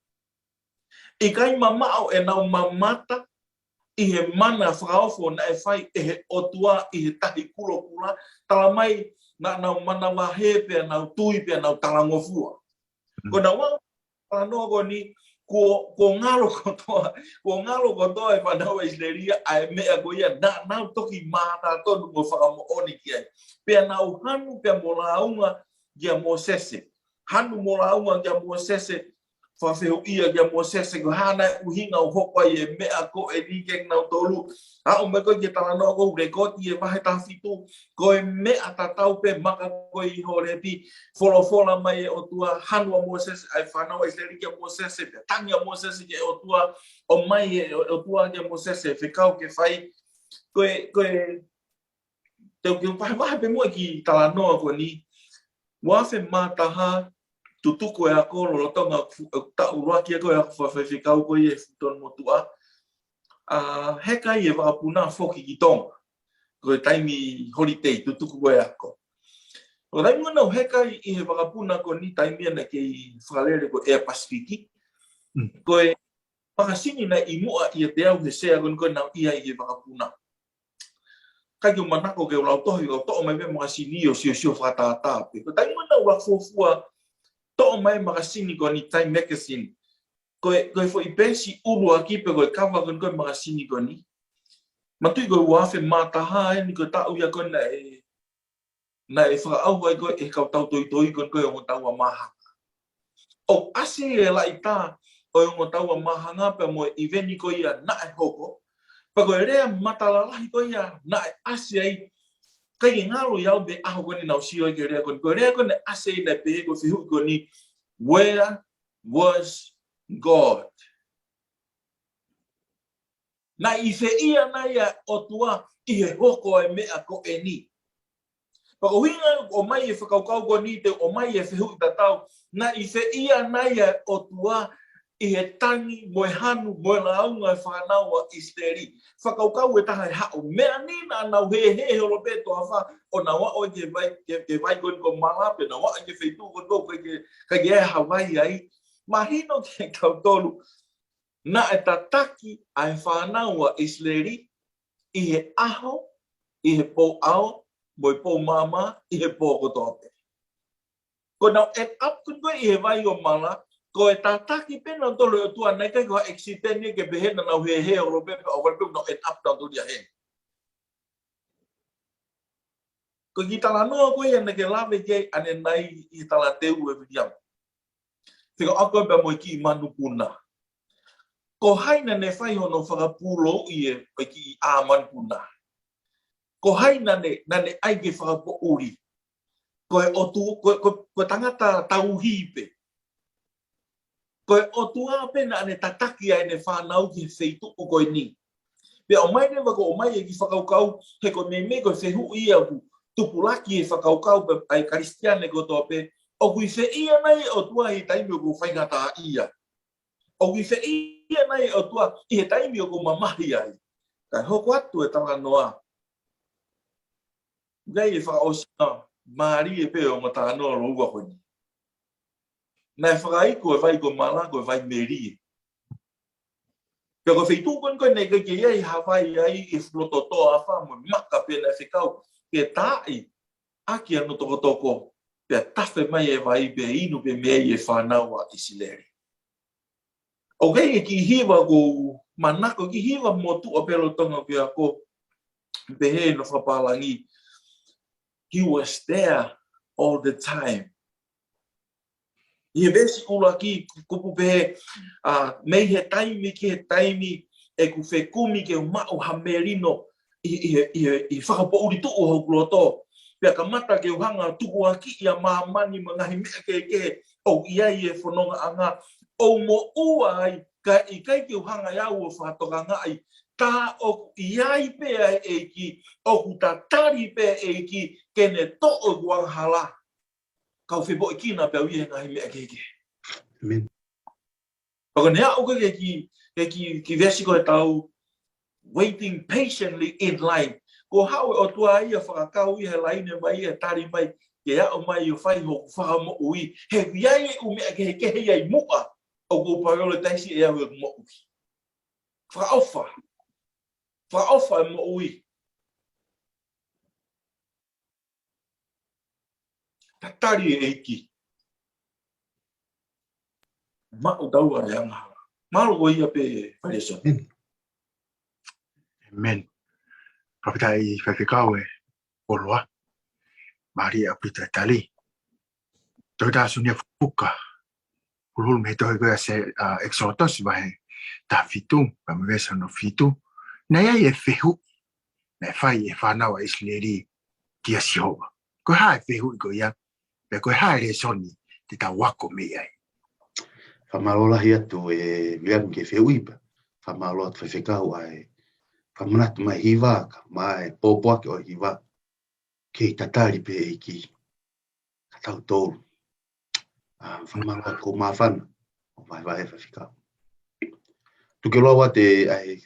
ʻIkai mamaʻo ʻenau mamata ʻi he mana fakaofo naʻe fai ʻe he ʻOtua ʻi he Tahi Kulokula, tala mai naʻa nau manavahē pea nau tui pea nau talangofua. Mm. Ko ʻenau aʻu, talanoa ko eni, kuo, kuo ngalo kotoa, kuo ngalo kotoa e fānau ʻIsileli ʻa e meʻa ko ia naʻa nau toki mātā tonu mo fakamoʻoni ki ai. Pea nau hanu pea mo lāunga kia Mōsese. Hanu mo lāunga kia Mōsese, fakafehuʻia kia Mōsese, ko e hā nai ʻuhinga ʻoku hoko ai e meʻa ko eni kiate kinautolu. Aʻu mai ko ē ki he talanoa ko ē ʻoku lekooti ʻi he vahe taha fitu, ko e meʻa tatau pē maka ko ē ʻi Holepi, folofola mai e ʻOtua, hanu ʻa Mōsese, ʻa e fānau ʻIsileli kia Mōsese, pea tangi ʻa Mōsese ki he ʻOtua, ʻomai e ʻOtua kia Mōsese, fekau ke fai, ko e, ko e, te u kiʻi vahevahe pē muʻa e kiʻi talanoa ko eni. Ua afe mā taha, tutuku e ako lolotonga fu-, e taʻu ʻuluaki ako e ako fakafaifekau ko ia ʻi Fulton Motuʻa. ʻA, heka ai e vakapuna foki ki Tonga. Ko e taimi holiday, tutuku ko e ako. Ko e taimi naʻa nau heka ai ʻi he vakapuna ko eni, taimi ia naʻe kei fakalele ko e Air Pacific. Mm. Ko e makasini naʻe ʻi muʻa ʻiate au he sea ko eni ko ē naʻa ku ʻi ai ʻi he vakapuna. ʻIkai ke u manako ke u lau tohi, ʻo toʻo mai pē makasini ʻo siosio fakatātā pē. Ko e taimi naʻa ku fuofua toʻo mai makasini ko eni, Time Magazine. Ko e, ko e foʻi peesi ʻuluaki pē ko e kava ko eni ko e makasini ko eni. Manatuʻi ko e ua afe mā taha eni ko e taʻu ia ko ē naʻe, naʻe fakaʻauha ai ko ē e kau tautoitoi ko eni ko e ongo taua māhanga. ʻO ʻasi e laʻitā ʻo e ongo taua māhanga pea mo e ʻiveni ko ia naʻe hoko. Pea ko e lea matala lahi ko ia naʻe ʻasi ai, ʻikai ke ngalo ʻiate au mei he ʻaho ko eni naʻa ku sio ai ki he lea ko eni. Ko e lea ko ē naʻe ʻasi ai naʻe pehē ko e fehuʻi ko eni, "Where was God?" Naʻe ʻi fē ia nai ʻa e ʻOtua ʻi he hoko e meʻa ko eni? Pea ko e ʻuhinga ʻoku ʻomai e fakakaukau ko eni, te u ʻomai e fehuʻi tatau. Naʻe ʻi fē ia nai ʻa e ʻOtua ʻi he tangi mo e hanu mo e lāunga e fānau ʻa ʻIsileli? Fakakaukau e taha ʻe haʻu, meʻa ni naʻa nau hēhē holo pē toafa ʻo nau aʻu ki he vai, ki he, ki he vai ko eni ko Mala, pea nau aʻu ki he feituʻu ko eni ko ē ʻikai ke, ʻikai ke ʻi ai ha vai ai. Mahino kiate kitautolu, naʻe tataki ʻa e fānau ʻa ʻIsileli ʻi he ʻaho, ʻi he pou ʻao, mo e pou maama, ʻi he pō kotoa pē. Ko ʻenau end up ko ē ʻi he vai ʻo Mala, ko e tataki pē nautolu ʻe he ʻOtua, naʻe ʻikai ko ha accident ia ke pehē naʻa nau hēhē holo pē, pea ʻohovale pē naʻa nau end up nautolu ia heni. Ko e kiʻi talanoa ko ia naʻa ke lave ki ai ʻanenai ʻi he talateu ʻe Viliami. Fika ako pea mo e kiʻi manupuna. Ko hai naʻa ne fai hono fakapūlouʻi e, e kiʻi ʻā manupuna? Ko hai naʻa ne, naʻa ne ʻai ke fakapoʻuli? Ko e ʻOtu-, ko, ko, ko e tangata tauhi pē. Ko e ʻOtua pē naʻa ne tataki ai ʻene fānau ki he feituʻu ko eni. Pea ʻomai leva ko ʻomai e kiʻi fakakaukau, he ko e meimei ko e fehuʻi ia ʻoku tupulaki e fakakaukau pē ʻa e Kalisitiane kotoa pē, ʻoku ʻi fē ia nai e ʻOtua ʻi he taimi ʻoku faingataʻaʻia? ʻOku ʻi fē ia nai e ʻOtua ʻi he taimi ʻoku mamahi ai? Kae hoko atu e talanoa. Ngai e fakaʻosi na, mālie pē ʻo e talanoa lōua ko eni. Naʻe fakaiku e vai ko Mala ko e vai melie. Pea ko e feituʻu ko eni ko ē naʻe ʻikai ke ʻi ai ha vai ai, e fuʻu loto toafa mo e maka pē naʻe fekau ke taaʻi ʻaki hono tokotoko, pea tafe mai e vai pea inu pē mei ai e fānau ʻa ʻIsileli. ʻOku ʻi ai e kiʻi hiva ʻoku ou manako, kiʻi hiva motuʻa pē lolotonga ʻeku ako, pehē hono fakapālangi, "He was there all the time." ʻI he veesi ʻuluaki, kupu pē, ʻa, mei he taimi ki he taimi ʻeku fekumi ke u maʻu ha melino ʻi, ʻi, ʻi, ʻi fakapoʻuli tuʻu hoku loto. Pea kamata ke u hanga tukuakiʻi ʻa māmani mo e ngaahi meʻa kehekehe ʻoku ʻi ai e fonongaʻanga ʻoku moʻua ai, kae ʻikai ke u hanga ʻe au ʻo fakatokangaʻi. Tā ʻoku ʻi ai pē ʻa e ʻEiki, ʻoku tatali pē ʻa e ʻEiki ke ne toʻo ʻeku angahala. Kau fepoʻikina pē au ʻi he ngaahi meʻa kehekehe. ʻĒmeni. Pea ko ʻene aʻu ko ē ki he kiʻi, ki he kiʻi, kiʻi veesi ko ē ʻoku tau, "Waiting patiently in line." Ko e haʻu e ʻOtua ia ʻo fakakau ia he laine mai ia, tali mai, ke aʻu mai ʻo fai hoku fakamoʻui. He ʻoku ʻi ai e ʻū meʻa kehekehe ia ʻi muʻa ʻoku ou prioritize ʻe au ʻeku moʻui. Fakaʻofa. Fakaʻofa e moʻui. Tatali e ʻEiki. Maʻu taua e angahala. Mālō ko ia pē Palesona. ʻĒmeni. Fakafetaʻi Faifekau e koloa. Mālie ʻaupito e tali. Toketā Sunia Fuka. Huluhulu mei he tohi ko ia ʻa ʻEkisoto vahe taha fitu, pea mo e veesi hono fitu. Naʻe ʻi ai e fehuʻi naʻe fai ʻe he fānau ʻa ʻIsileli kia Sihova. Ko e hā e fehuʻi ko ia, pea ko e hā e lēsoni te tau ako mei ai? Fakamālō lahi atu e Viliami ki he fehuʻi pea fakamālō atu Faifekau ʻa e fakamanatu mai hiva, kae ʻumaʻā e pōpoaki ʻo e hiva. Kei tatali pē ʻEiki kia tautolu. ʻA, fakamālō atu ko e māfana ʻo vahevahe Faifekau. Tuku ke u lau atu ʻa e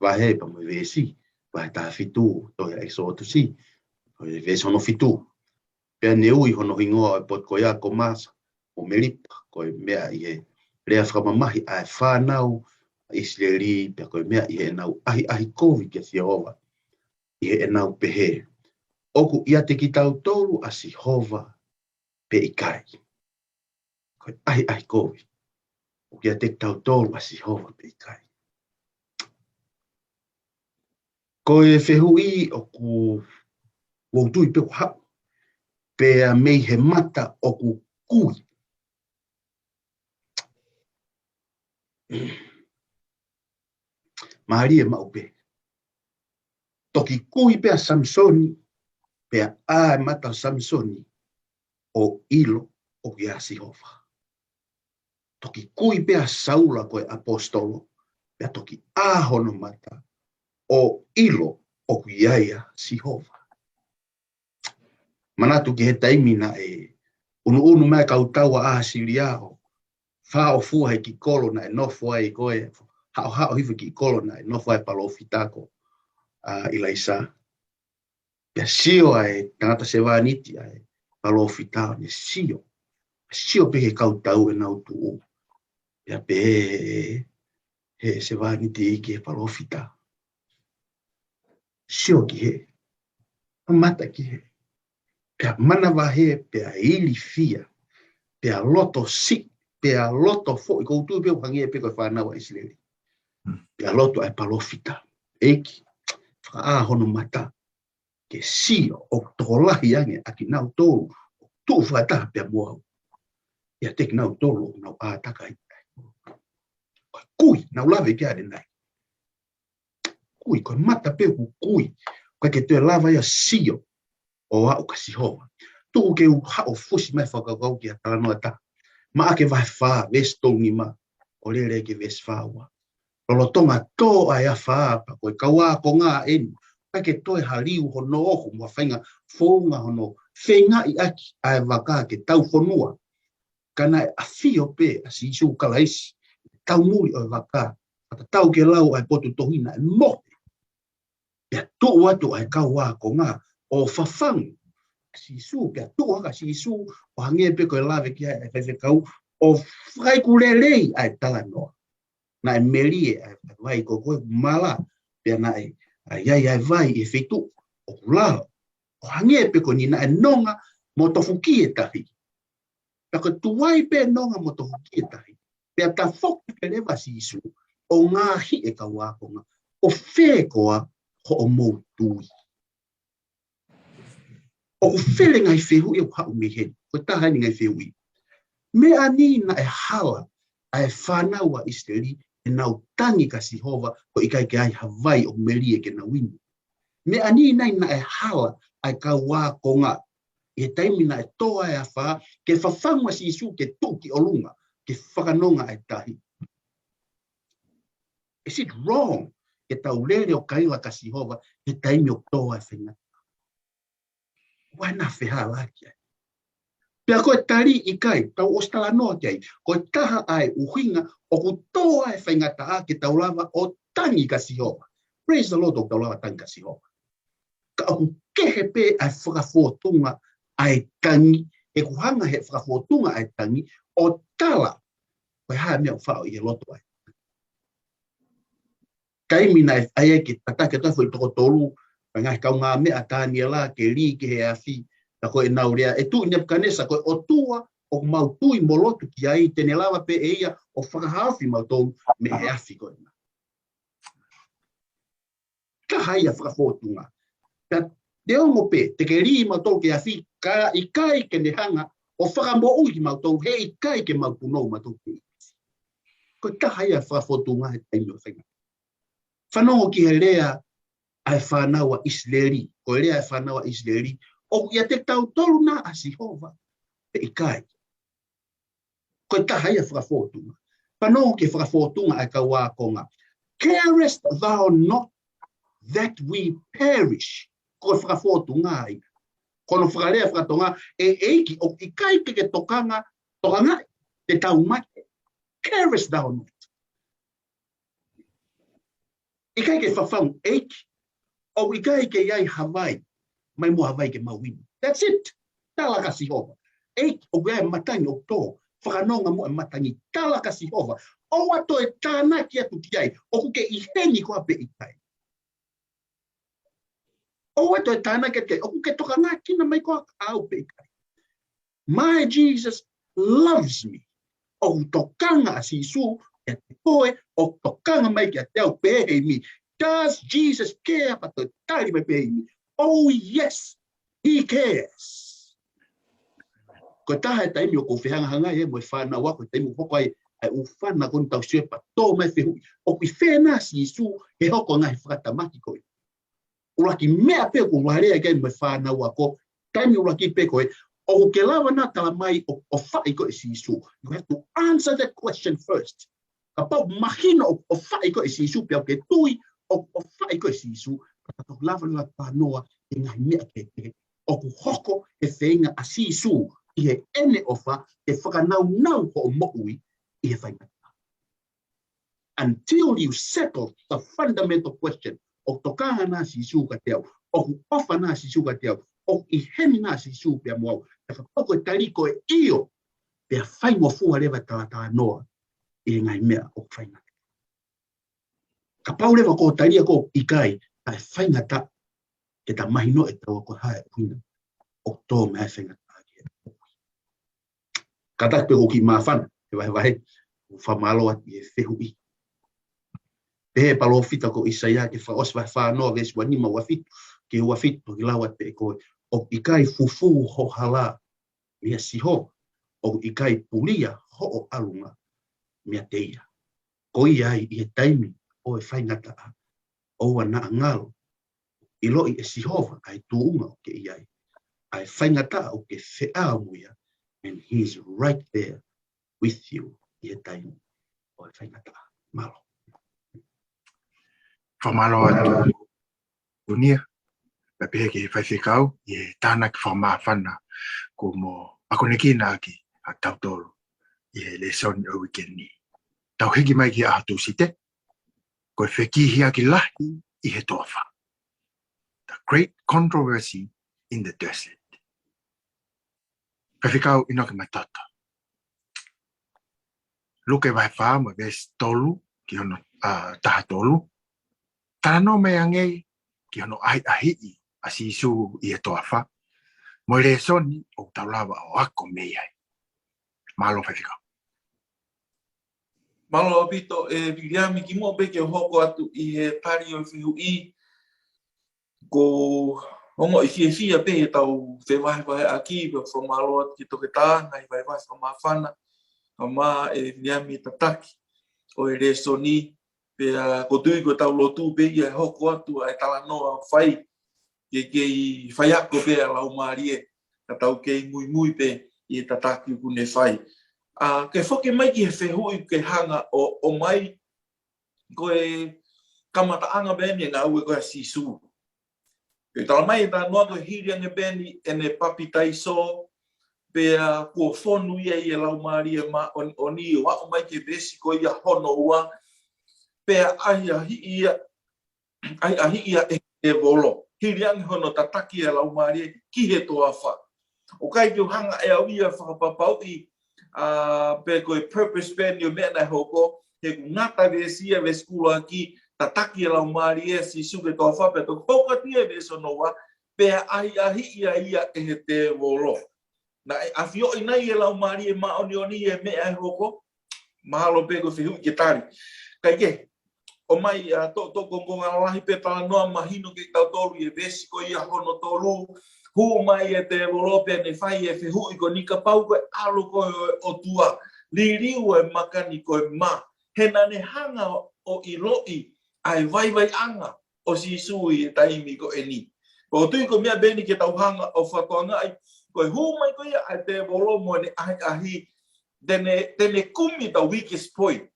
vahe pea mo e veesi, vahe taha fitu, tohi ʻa ʻEkisoto, ko e veesi hono fitu. Pea ne ui hono hingoa ʻo e potu ko ia ko Masa, ʻo Melipa, ko e meʻa ʻi he lea fakamamahi ʻa e fānau ʻa ʻIsileli, pea ko e meʻa ʻi heʻenau ʻahiʻahi kovi kia Sihova, ʻi heʻenau pehē, ʻoku ʻiate kitautolu ʻa Sihova pe ʻikai. Ko e ʻahiʻahi kovi. ʻOku ʻiate kitautolu ʻa Sihova pe ʻikai. Ko e fehuʻi ʻoku ou tui pē ʻoku haʻu pea mei he mata ʻoku kui. Mālie maʻu pē. Toki kui pē ʻa Samisoni, pea ʻā e mata ʻo Samisoni ʻo ʻilo ʻoku ʻia Sihova. Toki kui pē ʻa Saula ko e ʻaposetolo, pea toki ʻā hono mata ʻo ʻilo ʻoku ʻia ia Sihova. Manatu ki he taimi naʻe ʻunuʻunu mai e kau tau ʻa ʻAsīlia ʻo fāʻofua he kiʻi kolo naʻe nofo ai ko e, haʻohaʻo hifo he kiʻi kolo naʻe nofo ai e palōfita ko, ʻa, ʻIlaisa. Pea sio ʻa e tangata sevāniti ʻa e palōfita ʻo ne sio. Sio pē he kau tau ʻenau tuʻu. Pea pehē he sevāniti ki he palōfita, sio ki hē, mamata ki hē, pea manavahē, pea ilifia, pea loto siʻi, pea loto foʻi, ʻoku ou tui pē ʻoku hangē pē ko e fānau ʻa ʻIsileli. Pea lotu ʻa e palōfita, ʻEiki, fakaʻā hono mata ke sio ʻoku tokolahi ange ʻa kinautolu ʻoku tuʻu fakataha pea mo au, ʻiate kinautolu ʻoku nau ʻātakaikaʻi. Ko e kui, nau lave ki ai ʻanenai. Kui, ko e mata pē ʻoku kui, ʻoku ʻikai ke toe lava ia ʻo sio ʻo aʻu kia Sihova. Tuku ke u haʻu ʻo fusi mai fakakaukau ki ha talanoa ʻe taha. Maʻake vahe fā, veesi tolu nima, ʻo lele ki he veesi fā ua. Lolotonga tō ʻa e afā, pea ko e kau ākonga eni, ʻikai ke toe ha liu hono ohu mo ha faʻahinga founga hono feingaʻi ʻaki ʻa e vaka ke taufonua. Ka naʻe ʻafio pē ʻa Sīsū Kalaisi, taumuli ʻo e vaka, pea tatau ki he lau ʻa e potu tohi naʻe mohe. Pea tuʻu atu ʻa e kau ākonga ʻo fafangu ʻa Sīsū, pea tuʻu hake ʻa Sīsū ʻo hangē pē ko e lave ki ai ʻa e faifekau, ʻo fakaiku lelei ʻa e talanoa. Naʻe melie ʻa e vai ko ē ʻoku mala, pea naʻe ʻi ai ʻa e vai ʻi he feituʻu ʻoku lalo. ʻO hangē pē ko eni naʻe nonga mo tofuki e tahi. Pea ko e tuai pē nonga mo tofuki e tahi, pea tafoki pē leva ʻa Sīsū ʻo ngaohi e kau ākonga, ʻo fē koā hoʻomou tui? ʻOku fele ngaahi fehuʻi ʻoku haʻu mei heni. Ko e taha eni ngaahi fehuʻi. Meʻa ni naʻe hala ʻa e fānau ʻa ʻIsileli ʻenau tangi kia Sihova, ko e ʻikai ke ʻi ai ha vai ʻoku melie ke nau inu. Meʻa ni nai naʻe hala ʻa e kau ākonga ʻi he taimi naʻe tō ai e afā, ke fafangu ʻa Sīsū ke tuʻu ki ʻolunga, ke fakanonga e tahi. Is it wrong ke tau lele ʻo kaila kia Sihova he taimi ʻoku tō ai e faingataʻa? Why not fehālaaki ai? Pea ko e tali ʻikai, tau ʻosi talanoa ki ai. Ko e taha ʻa e ʻuhinga ʻoku tō ai e faingataʻa ke tau lava ʻo tangi kia Sihova. Praise the Lord, ʻoku tau lava tangi kia Sihova. Ka ʻoku kehe pē ʻa e fakafōtunga ʻa e tangi, he ʻoku hanga he fakafōtunga ʻa e tangi ʻo tala ko e hā e meʻa ʻoku faʻo ʻi he loto ai. Taimi naʻe ʻai ai ke tataki atu e foʻi toko tolu, ʻa e ngaahi kaungāmeʻa ʻa Taniela ke lī ki he afi, pea ko ʻenau lea, ʻe tuʻi Nepukanesa, ko e ʻOtua ʻoku mau tui mo lotu ki ai, te ne lava pē ʻe ia ʻo fakahaofi mautolu mei he afi ko ena. Taha ia fakafōtunga. Ka te ongo pē, te ke lī mautolu ki he afi, ka ʻikai ke ne hanga ʻo fakamoʻui kimautolu, he ʻikai ke mau punou mautolu ki he ʻEiki. Ko e taha ia fakafōtunga he taimi ʻo e faingataʻa. Fanongo ki he lea ʻa e fānau ʻa ʻIsileli, ko e lea ʻa e fānau ʻa ʻIsileli, ʻoku ʻiate kitautolu na ʻa Sihova, pe ʻikai. Ko e taha ia fakafōtunga. Fanongo ki he fakafōtunga ʻa e kau ākonga. Carest thou not that we perish? Ko e fakafōtunga ia. Ko hono fakalea fakatonga, ʻe ʻEiki, ʻoku ʻikai ke ke tokanga, tokangaʻi te tau mate. Carest thou not? ʻIkai ke fafau ʻEiki, ʻoku ʻikai ke ʻi ai ha vai, mai mo ha vai ke mau inu. That's it. Tala kia Sihova. ʻEiki, ʻoku ʻi ai e matangi ʻoku tō, fakanonga mo e matangi, tala kia Sihova. ʻOua toe tānaki atu ki ai, ʻoku ke ʻi heni koā pe ʻikai. ʻOua toe tānaki atu ki ai, ʻoku ke tokangaʻi mai koā au pe ʻikai. My Jesus loves me. ʻOku tokanga ʻa Sīsū kiate koe, ʻoku tokanga mai kiate au pehē ʻe imi. Does Jesus care? Pea toe tali mai pehē ʻe imi. Oh yes, he cares. Ko e taha e taimi ʻoku ou fehangahangai ai mo e fānau ako, ko e taimi ʻoku hoko ai ʻa e ʻū fana ko eni, tau sio pea tō mai e fehuʻi, ʻoku ʻi fē na Sīsū he hoko e ngaahi fakatamaki ko ē? ʻUluaki meʻa pē ʻoku ou lea ki ai mo e fānau ako, taimi ʻuluaki pē ko ē, ʻoku ke lava na tala mai ʻoku ʻofaʻi koe ʻe Sīsū. You have to answer that question first. Kapau mahino ʻoku ʻofaʻi koe ʻe Sīsū, pea ʻoku ke tui ʻoku ʻofaʻi koe ʻe Sīsū, pea tau lava leva talanoa ʻi he ngaahi meʻa kehekehe ʻoku hoko he feinga ʻa Sīsū ʻi heʻene ʻofa ke fakanaunau hoʻo moʻui ʻi he faingataʻa. Until you settle the fundamental question, ʻoku tokanga na Sīsū kiate au, ʻoku ʻofa na Sīsū kiate au, ʻoku ʻi heni na Sīsū pea mo au, pea kapau ko e tali ko e ʻio, pea faingofua leva e talatalanoa ʻi he ngaahi meʻa ʻoku faingataʻa. Kapau leva ko e tali ia ko e ʻikai, kae faingataʻa ke ta mahinoʻi ʻe taua ko e hā e ʻuhinga ʻoku tō mai ai e faingataʻa ki he moʻui. Kātaki pē ʻoku ou kiʻi māfana he vahevahe, ʻoku fakamālō atu ʻi he fehuʻi. Pehē ʻe he palōfita ko ʻĪsaia, ke fakaʻosi vahe fā noa, veesi ua nima, ua fitu ki he ua fitu, toki lau atu pē ʻe koe: ʻOku ʻikai fufū ho hala meia Sihova, ʻoku ʻikai pulia hoʻo ʻalunga meiate ia. Ko ia ai, ʻi he taimi ʻo e faingataʻa, ʻoua naʻa ngalo, ʻiloʻi ʻe Sihova ʻa e tuʻunga ʻoku ke ʻi ai, ʻa e faingataʻa ʻoku ke feʻao mo ia, and he's right there with you ʻi he taimi ʻo e faingataʻa. Mālō. Fakamālō atu, Unia, pea pehē ki he faifekau ʻi he tānaki fakamāfana kuo mo akonekina ʻaki ʻa tautolu ʻi he lēsoni ʻo e uike ni. Tau hiki mai ki he ʻaho Tūsite, ko e fekihiaki lahi ʻi he toafa. The great controversy in the desert. Faifekau ʻInoke Matoto. Luke vahe fā mo e veesi tolu ki hono, ā, taha tolu. Talanoa mai ange ki hono ʻahiʻahiʻi ʻa Sīsū ʻi he toafa, mo e lēsoni ʻoku tau lava ʻo ako mei ai. Mālō, faifekau. Mālō ʻaupito, ē, Viliami, kimuʻa pē ke u hoko atu ʻi he tali ʻo e fehuʻi, ʻoku ou ongoʻi fiefia pē ʻi heʻetau fevahevaheʻaki, pea fakamālō atu ki he toketā, ngaahi vahevahe fakamāfana, kae ʻumaʻā ʻe Viliami e tataki ʻo e lēsoni, pea ʻoku ou tui ko ʻetau lotu pē ia ʻe hoko atu ʻa e talanoa ʻoku fai, ke kei faiako pē ʻa e Laumālie, ka tau kei muimui pē ʻi he tataki ʻoku ne fai. ʻA, ke foki mai ki he fehuʻi ʻoku ke hanga ʻo, ʻomai, ko e kamataʻanga pē eni e ngāue ko ē ʻa Sīsū. Pea tala mai e talanoa ko e hili ange pē eni ʻene papitaiso, pea kuo fonu ia ʻi he Laumālie Māʻoniʻoni, ʻo aʻu mai ki he veesi ko ia hono ua, pea ʻahiʻahiʻi ia, ʻahiʻahiʻi ia ʻe he tēvolo. Hili ange hono tataki e Laumālie ki he toafa. ʻOku ʻikai ke u hanga ʻe au ia ʻo fakapapauʻi, ā, pe ko e purpose pē eni ʻo e meʻa naʻe hoko, he ʻoku ngata e veesi ia, veesi ʻuluaki, tataki e Laumālie ʻa Sīsū ki he toafa, pea toki hoko atu ia he veesi hono ua, pea ʻahiʻahiʻi ia ʻe he tēvolo. Naʻe ʻafioʻi nai ʻe he Laumālie Māʻoniʻoni e meʻa ʻe hoko? Mahalo pē ko e fehuʻi ke tali. Kae kehe, ʻomai ʻa e toʻotoʻo kongokonga lahi pē talanoa mahino kia tautolu ʻi he veesi ko ia hono tolu. Hū mai e tēvolo pea ne fai e fehuʻi ko eni, kapau ko e ʻAlo koe ʻo e ʻOtua, liliu e maka ni ko e mā. He naʻa ne hanga ʻo ʻiloʻi ʻa e vaivaiʻanga ʻo Sīsū ʻi he taimi ko eni. ʻOku ou tui ko e meʻa pē eni ke tau hanga ʻo fakatokangaʻi, ko e hū mai ko ia ʻa e tēvolo mo ʻene ʻahiʻahi, te ne, te ne kumi ʻetau weakest point.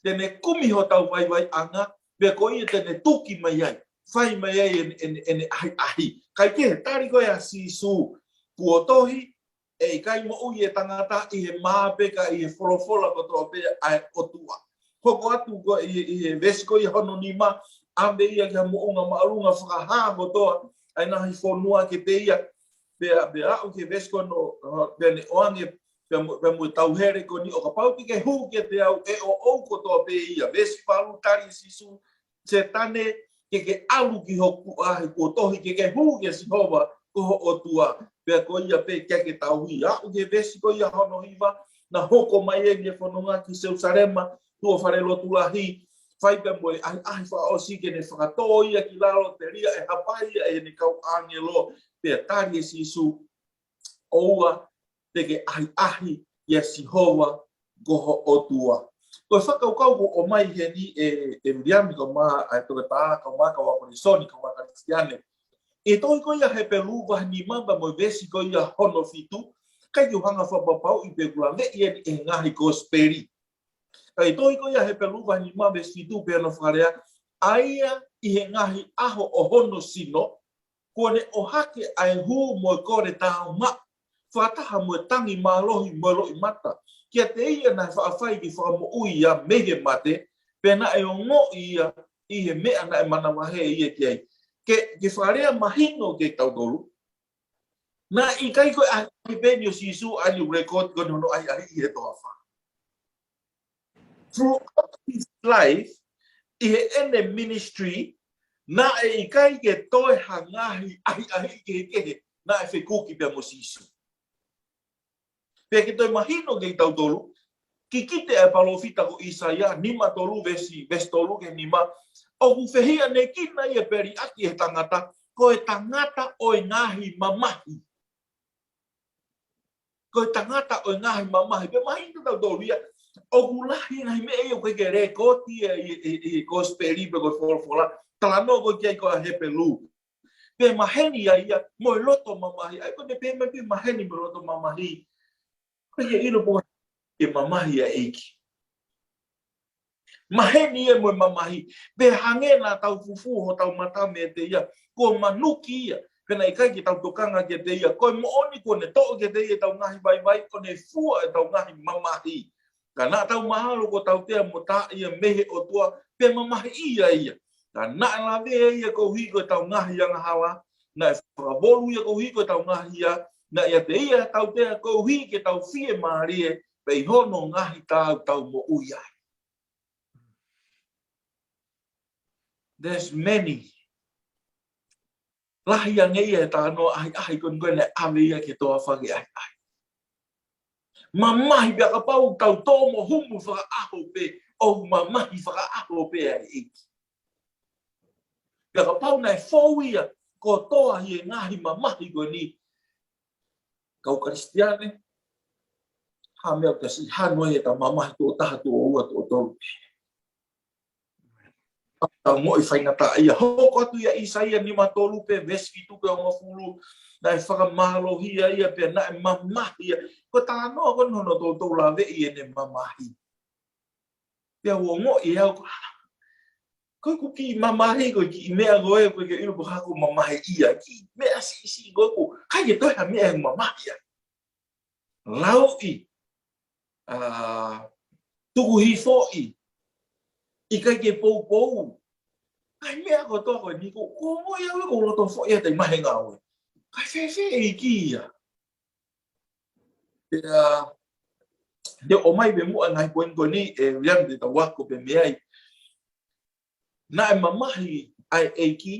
Te ne kumi hotau vaivaiʻanga, pea ko ia te ne tuki mai ai, fai mai ai ʻene, ʻene, ʻene ʻahiʻahi. Kae kehe, tali ko ia ʻa Sīsū, kuo tohi, ʻe ʻikai moʻui e tangata ʻi he mā pē ka ʻi he folofola kotoa pē ʻa e ʻOtua. Hoko atu ko ē ʻi, ʻi he veesi ko ia hono nima, ʻave ia ki ha moʻunga māʻolunga, fakahā kotoa ʻa e ngaahi fonua kiate ia. Pea, pea aʻu ki he veesi ko hono, pea ne ʻoange, pea mo, pea mo e tauhele ko eni, ʻo kapau te ke hū kiate au, ʻe ʻoʻou kotoa pē ia. Veesi valu, tali ʻe Sīsū, Sētane, ke ke ʻalu ki ho kuʻa, he kuo tohi, ke ke hū kia Sihova ko ho ʻOtua, pea ko ia pē ke ke tauhi. Aʻu ki he veesi ko ia hono hiva, naʻe hoko mai eni e fononga ki Selusalema, tuʻa falelotu lahi, fai pea mo e ʻahiʻahi fakaʻosi ke ne fakatō ia ki lalo, telia ʻe hapai ia ʻe heʻene kau ʻāngelo, pea tali ʻe Sīsū, ʻoua te ke ʻahiʻahi ʻia Sihova ko ho ʻOtua. Ko e fakakaukau kuo ʻomai heni ʻe, ʻe Viliami kae ʻumaʻā ʻa e toketā, kae ʻumaʻā kau ako lēsoni, kae ʻumaʻā Kalisitiane. ʻI he tohi ko ia Hepelū vahe nima pea mo e veesi ko ia hono fitu, ʻikai ke u hanga ʻo fakapapauʻi pe ʻoku laveʻi eni ʻe he ngaahi kosipeli. Ka ʻi he tohi ko ia Hepelū vahe nima veesi fitu pea ʻoku fakalea, ʻa ia ʻi he ngaahi ʻaho ʻo hono sino, kuo ne ʻohake ʻa e hū mo e kole tāumaʻu, fakataha mo e tangi mālohi mo e loʻimata, kiate ia naʻe faʻa fai ke fakamoʻui ia mei he mate, pea naʻe ongoʻi ia ʻi he meʻa naʻe manavahē ia ki ai. Ke, ke fakalea mahino kia tautolu, naʻe ʻikai ko e ʻahiʻahi pē eni ʻo Sīsū ʻa eni ʻoku lēkooti ko eni hono ʻahiʻahi ʻi he toafa. Throughout his life, ʻi heʻene ministry, naʻe ʻikai ke toe ha ngaahi ʻahiʻahi kehekehe naʻe fekuki pea mo Sīsū. Pea ke toe mahino kia tautolu, kikite ʻa e palōfita ko ʻĪsaia, nima tolu veesi, veesi tolu ki he nima, ʻoku fehiʻanekina ia pea liʻaki ʻe he tangata, ko e tangata ʻo e ngaahi mamahi. Ko e tangata ʻo e ngaahi mamahi. Pea mahino kia tautolu ia, ʻoku lahi e ngaahi meʻa ia ʻoku ʻikai ke lēkooti ia ʻi, ʻi, ʻi he kosipeli pe ko e folofola. Talanoa ko ē ki ai ko ē ʻa Hepelū. Pea maheni ai ia mo e loto mamahi. ʻA ia ko ʻene pehē mai pē maheni mo e loto mamahi. ʻOku ʻikai ke ʻilo pe ʻoku ʻikai ke mamahi ʻa e ʻEiki. Maheni ia mo e mamahi. Pea hangē naʻa tau fufū hotau mata meiate ia, kuo manuki ia, pea naʻe ʻikai ke tau tokanga kiate ia. Ko e moʻoni kuo ne toʻo kiate ia ʻetau ngaahi vaivai, kuo ne fua ʻetau ngaahi mamahi. Ka naʻa tau mahalo kuo tautea mo taaʻi ia mei he ʻOtua, pea mamahiʻia ia. Ka naʻe lavea ia koeʻuhi ko ʻetau ngaahi angahala, naʻe fakavolu ia koeʻuhi ko ʻetau ngaahi hia, naʻe ʻiate ia tautea koeʻuhi ke tau fiemālie, pea ʻi hono ngaahi taau tau moʻui ai. There's many. Lahi ange ia e talanoa ʻahiʻahi ko eni ko ē naʻe ʻave ia ki he toafa ke ʻahiʻahi. Mamahi pea kapau tau tō mo humu fakaʻaho pē, ʻoku mamahi fakaʻaho pē ʻa e ʻEiki. Pea kapau naʻe fou ia kotoa ʻi he ngaahi mamahi ko eni, kau Kalisitiane, ha meʻa ʻoku tasi hano ʻetau mamahi tuʻo taha, tuʻo ua, tuʻo tolu pē. Tau moʻui faingataʻaʻia. Hoko atu ia ʻĪsaia nima tolu pē, veesi fitu ki he hongofulu, naʻe fakamālohia ia pea naʻe mamahi ia. Ko e talanoa ko eni hono toutou laveʻi ʻene mamahi. Pea u ongoʻi ʻe au, ko ʻeku kiʻi mamahi, ko e kiʻi meʻa ko ē, ʻoku ʻikai ke u ʻilo pe ko e hā ʻoku mamahi ia, kiʻi meʻa siʻisiʻi ko ē, ʻoku ʻikai ke toe ha meʻa ʻe mamahi ai. Lauʻi, ʻa, tukuhifoʻi, ʻikai ke poupou. ʻA e meʻa kotoa ko eni ʻoku, ʻoku ongoʻi au ʻoku ou loto foʻi ʻa e tai mahe ngāue. ʻIkai fēfē ʻEiki ia. Pea, te u ʻomai pē muʻa e ngaahi poini ko eni, ʻe Viliami, te tau ako pē mei ai. Naʻe mamahi ʻa e ʻEiki,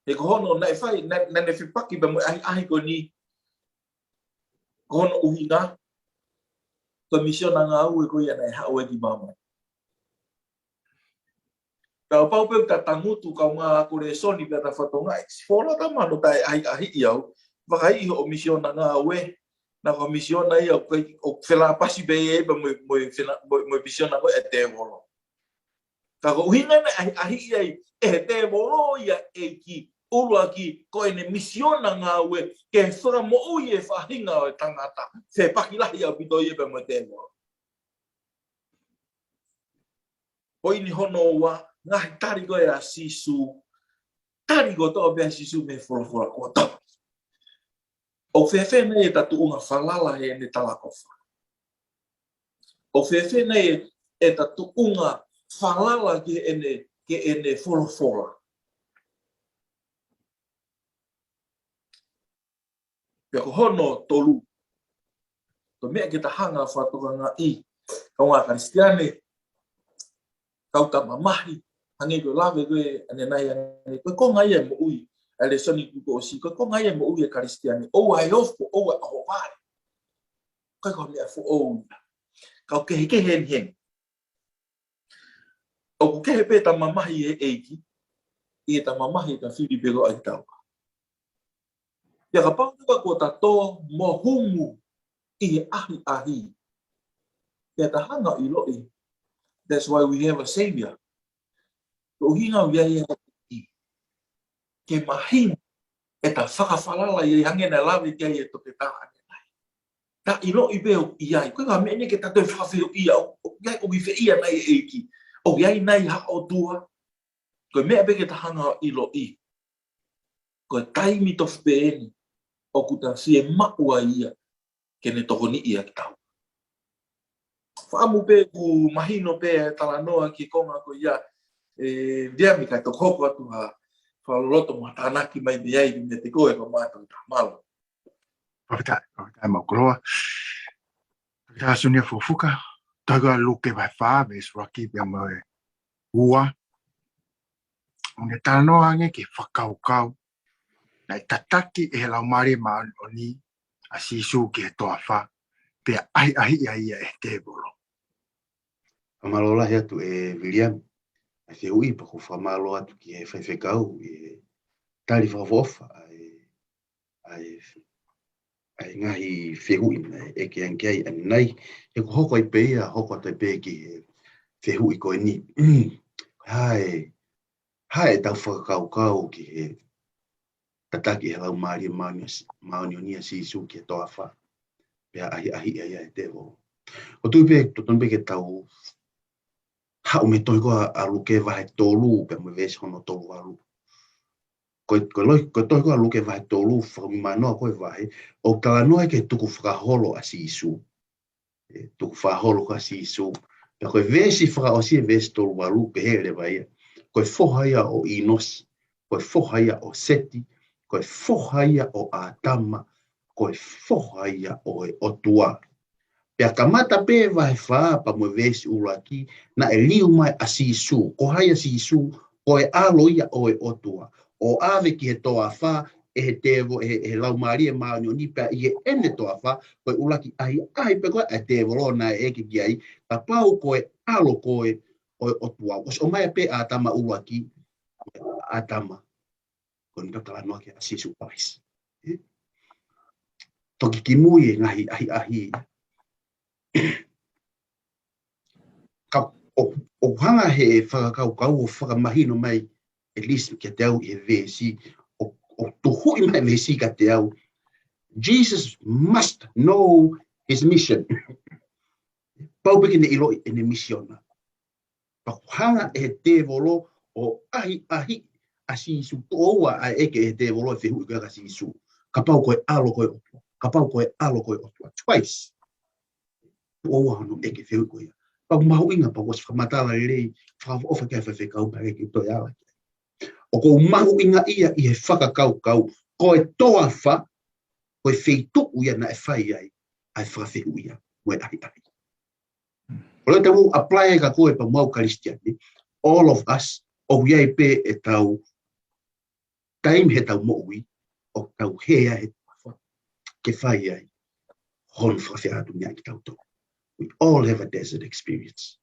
he ko hono naʻe fai, naʻa, naʻa ne fepaki pea mo e ʻahiʻahi ko eni. Ko hono ʻuhinga, ko e misiona ngāue ko ia naʻe haʻu ai ki māmani. Kapau pē ʻoku ta tangutu kaungā ako lēsoni pea ta fatongia, ʻoku fuoloa ta mano taʻe ʻahiʻahiʻi au. Vakai hoʻo misiona ngāue, naʻa ko e misiona ia ʻoku, ʻoku felāpasi pē ia pea mo e, mo e fela-, mo e, mo e misiona ko e tēvolo. Ka ko e ʻuhinga naʻe ʻahiʻahiʻi ai ʻe he tēvolo ia e ʻEiki, ʻuluaki, ko ʻene misiona ngāue ke fakamoʻui e faʻahinga ʻo e tangata, fepaki lahi ʻaupito ia pea mo e tēvolo. Poini hono ua, ngaahi tali ko ē ʻa Sīsū, tali kotoa pē ʻa Sīsū mei he folofola kotoa. ʻOku fēfē nai ʻeta tuʻunga falala heʻene talaʻofa? ʻOku fēfē nai ʻeta tuʻunga falala ki heʻene, ki heʻene folofola? Pea ko hono tolu, ko e meʻa ke ta hanga ʻo fakatokangaʻi, kaungā Kalisitiane, kau ta mamahi, hangē ko e lave ko ē ʻanenai, hangē ko e konga ia e moʻui, ʻa e lēsoni kuo ʻosi, ko e konga ia e moʻui e Kalisitiane, ʻoua ʻe ofo, ʻoua ʻe ʻohovale. Ko e, ko e meʻa foʻou ia. Kau kehekehe heni heni. ʻOku kehe pē ʻeta mamahi he ʻEiki, ʻi heʻeta mamahi ʻeta fili pē ko ʻai tau. Pea kapau leva kuo ta tō mo humu ʻi he ʻahiʻahi, pea ta hanga ʻo ʻiloʻi. That's why we have a Savior. Ko e ʻuhinga ʻoku ʻi ai e ʻEiki, ke mahino ʻeta fakafalala ʻi ai, hangē naʻe lave ki ai e toketā ʻanenai. Ta ʻiloʻi pē ʻoku ʻi ai. Ko e ngaahi meʻa ni ke ta toe fakafehuʻia, ʻo, ʻoku ʻi ai, ʻoku ʻi fē ia nai e ʻEiki? ʻOku ʻi ai nai ha ʻOtua? Ko e meʻa pē ke ta hanga ʻo ʻiloʻi, ko e taimi tofu pē eni ʻoku ta fiemaʻu ai ia ke ne tokoniʻi ʻa kitaua. Fakaʻamu pē ʻoku mahino pē e talanoa ki he konga ko ia, ē, Viliami, kae toki hoko atu ha fakaloloto mo ha tānaki mai mei ai, mei he teko e ko mātou ta malo. Fakafetaʻi, fakafetaʻi mo e koloa. Fakafetaʻi Sione Fukofuka, tohi ko ia Luke vahe fā, veesi ʻuluaki pea mo e ua. ʻOku ne talanoa ange ki he fakakaukau naʻe tataki ʻe he Laumālie Māʻoniʻoni ʻa Sīsū ki he toafa, pea ʻahiʻahiʻi ai ia ʻe he tēvolo. Fakamālō lahi atu ē Viliami, ʻa e fehuʻi, pea ʻoku ou fakamālō atu ki he faifekau ʻi he tali fakaʻofoʻofa ʻa e, ʻa e, ʻa e ngaahi fehuʻi naʻe ʻeke ange ki ai ʻanenai. He ʻoku hoko ai pē ia, hoko atu ai pē ki he fehuʻi ko eni. Hā e, hā ʻetau fakakaukau ki he tataki ʻe he Laumālie Māʻoni-, Māʻoniʻoni ʻa Sīsū ki he toafa, pea ʻahiʻahiʻi ai ia ʻe he tēvolo? ʻOku ou tui pē, totonu pē ke tau haʻu mei he tohi ko ia ʻa Luke vahe tolu, pea mo e veesi hono tolu valu. Ko e, ko e loi-, ko e tohi ko ia ʻa Luke vahe tolu, fakamānoa ko e vahe, ʻoku talanoa ki he tukufakaholo ʻa Sīsū. ʻE, tukufakaholo ko ia ʻa Sīsū. Pea ko e veesi fakaʻosi e veesi tolu valu, pehē leva ia: Ko e foha ia ʻo ʻĪnosi, ko e foha ia ʻo Seti, ko e foha ia ʻo ʻĀtama, ko e foha ia ʻo e ʻOtua. Pea kamata pē vahe fā pea mo e veesi ʻuluaki, naʻe liliu mai ʻa Sīsū. Ko hai ʻa Sīsū? Ko e ʻAlo ia ʻo e ʻOtua. ʻO ʻave ki he toafa ʻe he tēvo-, ʻe he, ʻe he Laumālie Māʻoniʻoni, pea ʻi heʻene toafa, ko e ʻuluaki ʻahiʻahi pē ko ia ʻa e tēvolo naʻe ʻeke ki ai, kapau ko e ʻAlo koe ʻo e ʻOtua. ʻOsi ʻomai pē ʻa ʻĀtama ʻuluaki, ʻĀtama. Ko eni pē talanoa ki ai ʻa Sīsū Kalaisi. Ē? Toki kimui e ngaahi ʻahiʻahi. Ka ʻo, ʻoku hanga ʻe he fakakaukau ʻo fakamahino mai, at least kiate au ʻi he veesi, ʻo, ʻo tuhuʻi mai e veesi kiate au. Jesus must know his mission. Pau pē ke ne ʻiloʻi ʻene misiona. Pea ʻoku hanga ʻe he tēvolo ʻo ʻahiʻahiʻi ʻa Sīsū. Tuʻo ua ʻa e ʻeke ʻe he tēvolo e fehuʻi ko ia kia Sīsū: Kapau ko e ʻAlo koe ʻo e ʻOtua. Kapau ko e ʻAlo koe ʻo e ʻOtua. Twice. Tuʻo ua hono ʻeke e fehuʻi ko ia. Pea ʻoku mahuʻinga, pea ʻoku ʻosi fakamatala lelei, fakaʻofoʻofa ki ai e faifekau, pea ʻikai ke u toe ala ki ai. ʻOku ou mahuʻingaʻia ʻi he fakakaukau, ko e toafa, ko e feituʻu ia naʻe fai ai ʻa e fakafehuʻia mo e ʻahiʻahi. ʻOku lelei ke u apply kia koe pea mo au Kalisitiane, all of us, ʻoku ʻi ai pē ʻetau taimi heʻetau moʻui ʻoku tau hē ai he toafa ke fai ai. ʻoku ne fakafeʻātungiaʻi kitautolu. We all have a desert experience.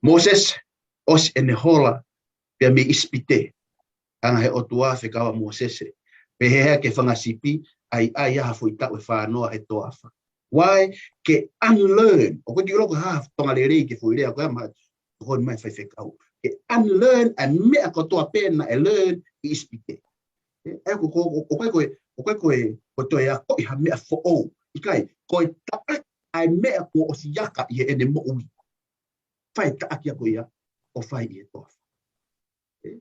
Mōsese, ʻosi ʻene hola pea mei ʻIsipite, hanga he ʻOtua fekau ʻa Mōsese, pehē hake he fanga sipi, ʻai, ʻai ʻa ha foʻi taʻu ʻe fā noa he toafa. Why? Ke unlearn. ʻOku ʻikai ke u ʻilo ko e hā ha Tonga lelei ki he foʻi lea ko ē, ma ko e mai faifekau. Ke unlearn ʻa e meʻa kotoa pē naʻe learn ʻi ʻIsipite. ʻE, ʻe, ko, ko, ko, ko, ko, ko, ko, ko e, ko e toe akoʻi ha meʻa foʻou. ʻIkai, ko e taʻaki ʻa e meʻa kuo ʻosi aka ʻi heʻene moʻui. Fai taʻaki ʻa ko ia, ʻo fai ʻi he toafa. ʻE,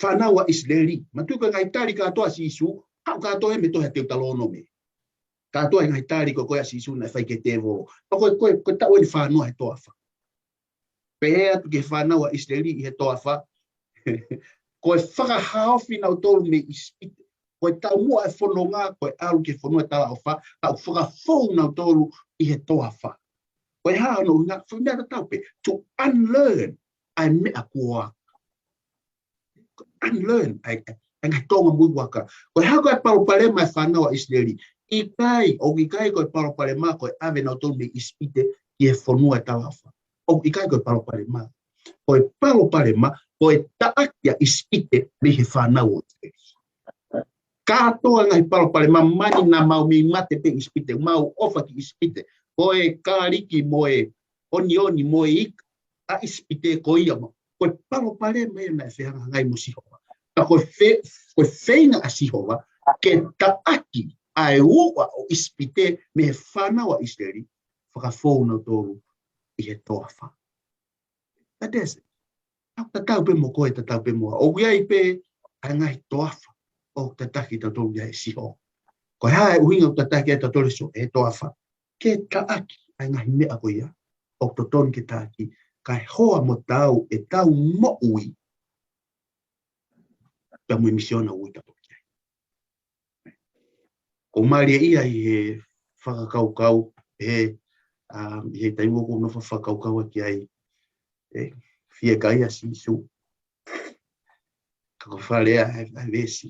fānau ʻa ʻIsileli, ma tui ko e ngaahi tali kātoa ʻa Sīsū, haʻu kātoa ia mei he tohi ʻa Teutalōnome. Kātoa e ngaahi tali ko ē ʻa Sīsū naʻe fai ki he tēvolo. Pea ko e, ko e, ko e taʻu eni fā noa he toafa. Pehē atu ki he fānau ʻa ʻIsileli ʻi he toafa, ko e fakahaofi nautolu mei ʻIsipite. Ko e taumuʻa e fononga, ko e ʻalu ki he fonua talaʻofa, ka ʻoku fakafou nautolu ʻi he toafa. Ko e hā hono ʻuhinga? Foʻi meʻa tatau pē, to unlearn ʻa e meʻa kuo aka. Unlearn ʻa e, ʻa e ngaahi tōʻonga moʻui kuo aka. Ko e hā ko e palopalema e fānau ʻa ʻIsileli? ʻIkai, ʻoku ʻikai ko e palopalema ko e ʻave nautolu mei ʻIsipite ki he fonua talaʻofa. ʻOku ʻikai ko e palopalema. Ko e palopalema, ko e taʻaki ʻa ʻIsipite mei he fānau ʻo ʻIsileli. Kātoa ngaahi palopalema, mani naʻa mau mei mate pē ʻIsipite, mau ʻofa ki ʻIsipite. Ko e kāliki mo e ʻoniʻoni mo e ika ʻa ʻIsipite ko ia mo. Ko e palopalema ia naʻe fehangahangai mo Sihova. Ka ko e fe-, ko e feinga ʻa Sihova, ke taʻaki ʻa e uʻa ʻo ʻIsipite mei he fānau ʻa ʻIsileli, fakafou nautolu ʻi he toafa. That is it. ʻOku tatau pē mo koe, tatau pē mo au. ʻOku ʻi ai pē ʻa e ngaahi toafa ʻoku tataki tautolu ia ʻe Sihova. Ko e hā e ʻuhinga ʻoku tataki ai tautolu ʻe Sihova ʻi he toafa? Ke taʻaki ʻa e ngaahi meʻa ko ia ʻoku totonu ke taʻaki, kae hoa mo taau ʻetau moʻui pea mo e misiona ʻoku ui tautolu ki ai. ʻOku mālie ia ʻi he fakakaukau, he, um, ʻi he taimi ʻoku ou nofo fakakaukau ʻaki ai, ʻe, fiekaia ʻa Sīsū. Ka ko e fakalea ʻa e, ʻa e veesi.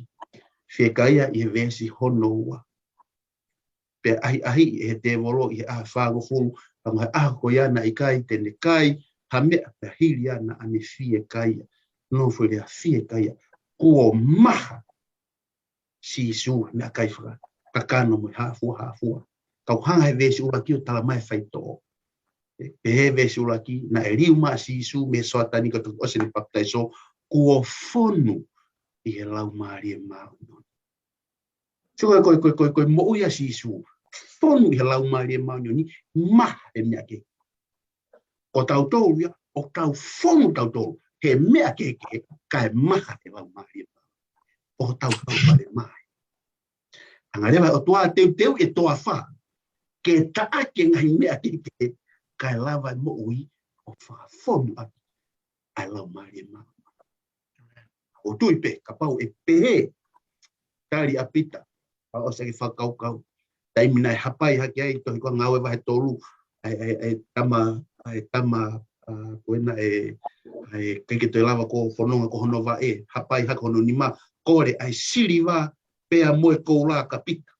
Fiekaia ʻi he veesi hono ua. Pea ʻahiʻahiʻi ʻe he tēvolo ʻi he ʻaho ʻe fāngofulu, pea mo e ʻaho ko ia naʻe ʻikai te ne kai ha meʻa pea hili ia naʻa ne fiekaia. Nofo lea fiekaia. Kuo maha Sīsū he meʻakai fakakakano mo e hāfua hāfua. Ka ʻoku hanga he veesi ʻuluaki ʻo talamai e faitoʻo. ʻE, pehē veesi ʻuluaki, naʻe liu mai ʻa Sīsū mei he Soatani ka toki ʻosi ʻene papitaiso, kuo fonu ʻi he Laumālie Māʻoniʻoni. So ko e, ko e, ko e, ko e, ko e moʻui ʻa Sīsū, fonu ʻi he Laumālie Māʻoniʻoni, maha e meʻa kehe. Ko tautolu ia, ʻoku tau fonu tautolu he meʻa kehekehe, kae maha e Laumālie Māʻoniʻoni. ʻO tau tau pale mai. Hanga leva ʻe he ʻOtua ʻo teuteuʻi e toafa ke taʻaki e ngaahi meʻa kehekehe, kae lava e moʻui ʻo fakafonu ʻaki ʻa e Laumālie Māʻoniʻoni. ʻOku ou tui pē, kapau ʻe pehē, tali ʻa Pita, ʻa ʻosi ʻaki e fakakaukau. Taimi naʻe hapai hake ai, tohi ko e Ngāue vahe tolu, ʻa e, ʻa e, ʻa e tama, ʻa e tama, ʻa, ko ena ʻe, ʻa e ʻikai ke toe lava ʻo fononga ko hono vaʻe, hapai hake hono nima, kole ʻa e siliva pea mo e koula kia Pita.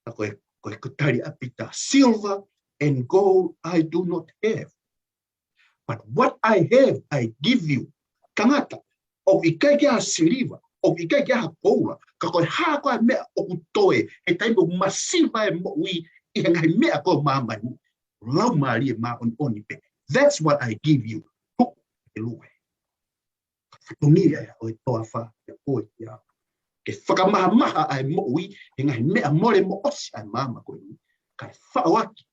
ʻA ko e, ko e, ko e tali ʻa Pita, "Silver and gold I do not have. But what I have, I give you." Tangata, ʻoku ʻikai ke ʻi ai ha siliva, ʻoku ʻikai ke ʻi ai ha koula, ka ko e hā koā e meʻa ʻoku toe, he taimi ʻoku masiva e moʻui ʻi he ngaahi meʻa ko ē ʻo māmani, Laumālie Māʻoniʻoni pē. That's what I give you. Tuku e lue. Ka fatongia ia ʻo e toafa, ʻe koe ia. Ke fakamahamaha ʻa e moʻui he ngaahi meʻa mole mo ʻosi ʻa e māmani ko eni. Kae faʻo ʻaki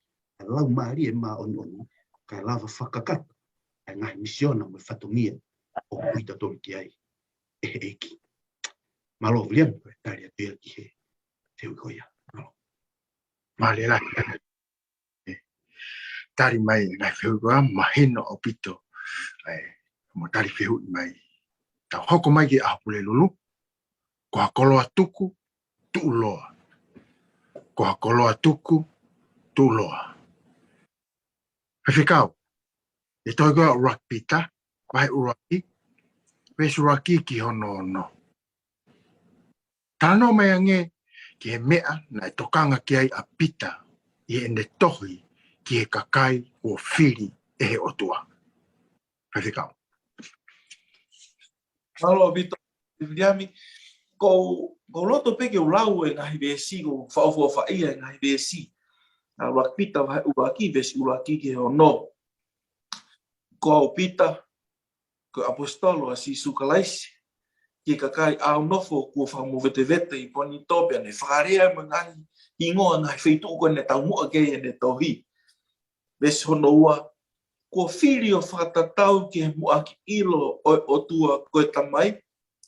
ʻa e Laumālie Māʻoniʻoni, kae lava fakakakato ʻa e ngaahi misiona mo e fatongia ʻoku ui tautolu ki ai ʻe he ʻEiki. Mālō Viliami, ko e tali atu ia ki he fehuʻi ko ia. Mālō. Mālō lahi. ʻE, tali mai e ngaahi fehuʻi ko ia, mahino ʻaupito. ʻE, mo tali fehuʻi mai. Tau hoko mai ki he ʻaho Pulelulu. Ko ha koloa tuku, tuʻuloa. Ko ha koloa tuku, tuʻuloa. Faifekau, ʻi he tohi ko ia ʻa ʻUluaki Pita, vahe ʻuluaki, veesi ʻuluaki ki hono ono. Talanoa mai ange ki he meʻa naʻe tokanga ki ai ʻa Pita ʻi heʻene tohi ki he kakai kuo fili ʻe he ʻOtua. Faifekau. Mālō ʻaupito, Viliami. Ko, ko u loto pē ke u lau e ngaahi veesi, ko u faʻofaʻia e ngaahi veesi. ʻUluaki Pita vahe ʻuluaki, veesi ʻuluaki ki he ono. Ko au Pita, ko e ʻaposetolo ʻa Sīsū Kalaisi, ki he kakai ʻaunofo kuo fakamovetevete ʻi Kolinitō, pea ne fakalea mo e ngaahi hingoa ngaahi feituʻu ko eni ʻoku taumuʻa ki ai ʻene tohi. Veesi hono ua, kuo fili ʻo fakatatau ki he muʻaki ʻilo ʻo e ʻOtua ko e Tamai,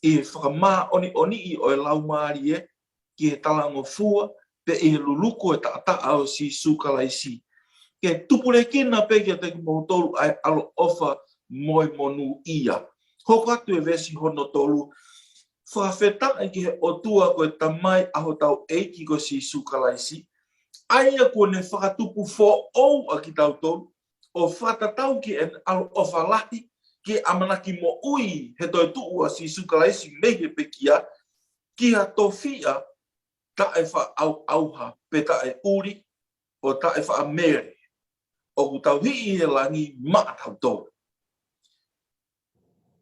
ʻi he fakamāʻoniʻoniʻi ʻo e Laumālie, ki he talangofua, pea ʻi he luluku ʻo e taʻataʻa ʻo Sīsū Kalaisi. Ke tupulekina pē kiate kimoutolu ʻa e ʻaloʻofa mo e monūʻia. Hoko atu e veesi hono tolu, fakafetaʻi ki he ʻOtua ko e Tamai ʻa hotau ʻEiki ko Sīsū Kalaisi, ʻa ia kuo ne fakatupu foʻou ʻa kitautolu, ʻo fakatatau ki heʻene ʻaloʻofa lahi, ki he ʻamanaki moʻui he toetuʻu ʻa Sīsū Kalaisi mei he pekia, ki ha tofiʻa taʻefaʻaʻauha pe taʻeʻuli, ʻo taʻefaʻamele, ʻoku tauhi ʻi he langi maʻatautolu.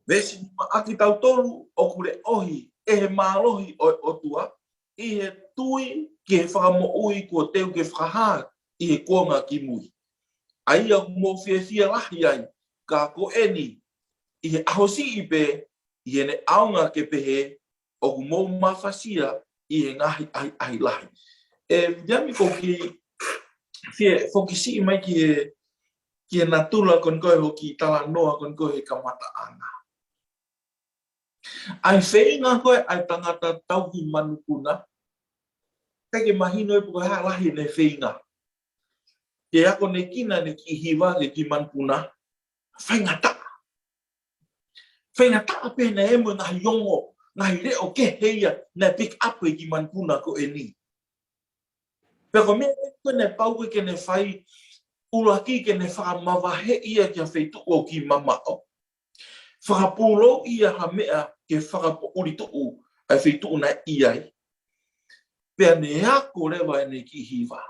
Veesi nima, ʻa kitautolu ʻoku leʻohi ʻe he mālohi ʻo e ʻOtua, ʻi he tui ki he fakamoʻui kuo teu ke fakahā ʻi he kuonga kimui, ʻa ia ʻoku mou fiefia lahi ai, ka ko eni, ʻi he ʻaho siʻi pē, ʻi heʻene ʻaonga ke pehē, ʻoku mou mafasia ʻi he ngaahi ʻahiʻahi lahi. ʻE, Viliami, ko u kiʻi fie fokisiʻi mai ki he, ki he natula ko eni ko e hoʻo kiʻi talanoa ko eni ko e he kamataʻanga. ʻA e feinga ko ē ʻa e tangata tauhi manupuna, ʻikai ke mahino pe ko e hā e lahi ʻene feinga. Ke akonekina ʻene kiʻi hiva ki he kiʻi manupuna, faingataʻa. Faingataʻa pē naʻe ʻi ai mo e ngaahi ongo, ngaahi leʻo kehe ia naʻe pick up ʻe he kiʻi manupuna ko eni. Pea ko e meʻa ko ē naʻe pau ke ne fai, ʻuluaki ke ne fakamavaheʻi ia ki ha feituʻu ʻoku kiʻi mamaʻo. Fakapūlouʻi ia ha meʻa ke fakapoʻuli tuʻu ʻa e feituʻu naʻe ʻi ai. Pea ne ako leva ʻene kiʻi hiva.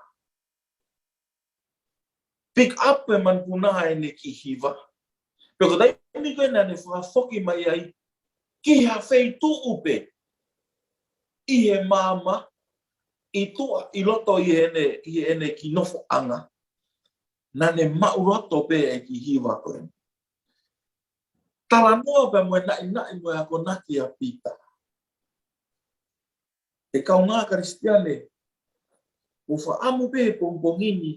Pick up ʻe he manupuna ʻene kiʻi hiva. Pea ko e taimi ko ē naʻa ne fakafoki mai ai ki ha feituʻu pē ʻi he maama, ʻi tuʻa, ʻi loto ʻi heʻene, ʻi heʻene kiʻi nofoʻanga, naʻa ne maʻuloto pē e kiʻi hiva ko ē. Talanoa pea mo e naʻinaʻi mo e akonaki ʻa Pita. ʻE kaungā Kalisitiane, ʻoku ou fakaʻamu pē he pongipongi ni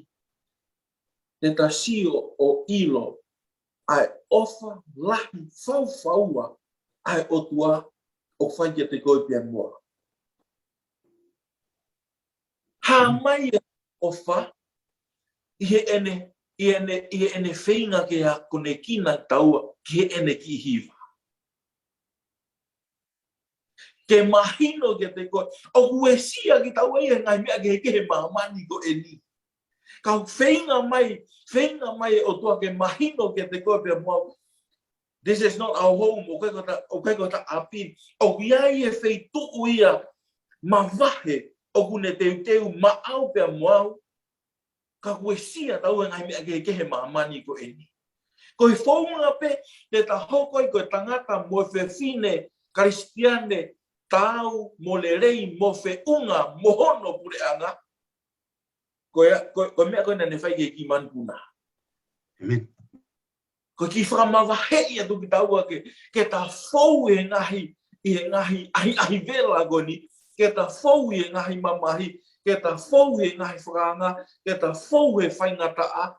ke ta sio ʻo ʻilo ʻa e ʻofa lahi faufaua ʻa e ʻOtua ʻoku fai kiate koe pea mo au. Hā mai e ʻofa ʻi heʻene, ʻi heʻene, ʻi heʻene feinga ke akonekina kitaua ki heʻene kiʻi hiva. Ke mahino kiate koe, ʻoku uesia kitaua ʻi he ngaahi meʻa kehekehe he māmani ko eni. Ka ʻoku feinga mai, feinga mai e ʻOtua ke mahino kiate koe pea mo au. This is not our home, ʻoku ʻikai ko ʻeta, ʻoku ʻikai ko ʻeta ʻapi. ʻOku ʻi ai e feituʻu ia mavahe, ʻoku ne teuteu maʻau pea mo au. Ka ʻoku uesia taua he ngaahi meʻa kehekehe he māmani ko eni. Ko e founga pē te ta hoko ai ko e tangata mo e fefine Kalisitiane taau mo lelei mo feʻunga mo hono puleʻanga. Ko e, ko e, ko e meʻa ko ē naʻa ne fai ki he kiʻi manupuna. ʻĒmeni. Ko e kiʻi fakamavaheʻi atu kitaua ke, ke ta fou he ngaahi, ʻi he ngaahi ʻahiʻahi vela ko eni, ke ta fou he ngaahi mamahi, ke ta fou he ngaahi fakaanga, ke ta fou he faingataʻa.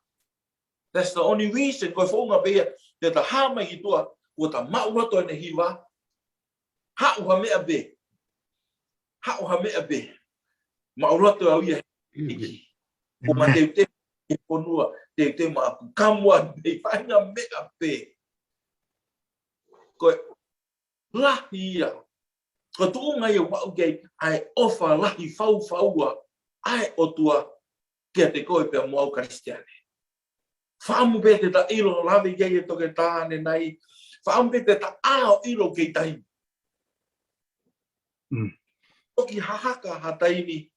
That's the only reason, ko e founga pē ia, te ta hā mai ki tuʻa, kuo ta maʻuloto ʻene hiva, haʻu ha meʻa pē. Haʻu ha meʻa pē. Maʻuloto au ia he ʻEiki. Ko ma teuteu he fonua, teuteu maʻaku, come on, pē, fai ha meʻa pē. Ko e lahi ia. Ko e tuʻunga ia ʻoku ou ʻai ki ai ʻa e ʻofa lahi faufaua ʻa e ʻOtua kiate koe pea mo au Kalisitiane. Fakaʻamu pē te ta ʻilo, lave ki ai e toketā ʻanenai. Fakaʻamu pē te ta ʻā ʻo ʻilo kei taimi. Mm. Toki hahaka ha taimi.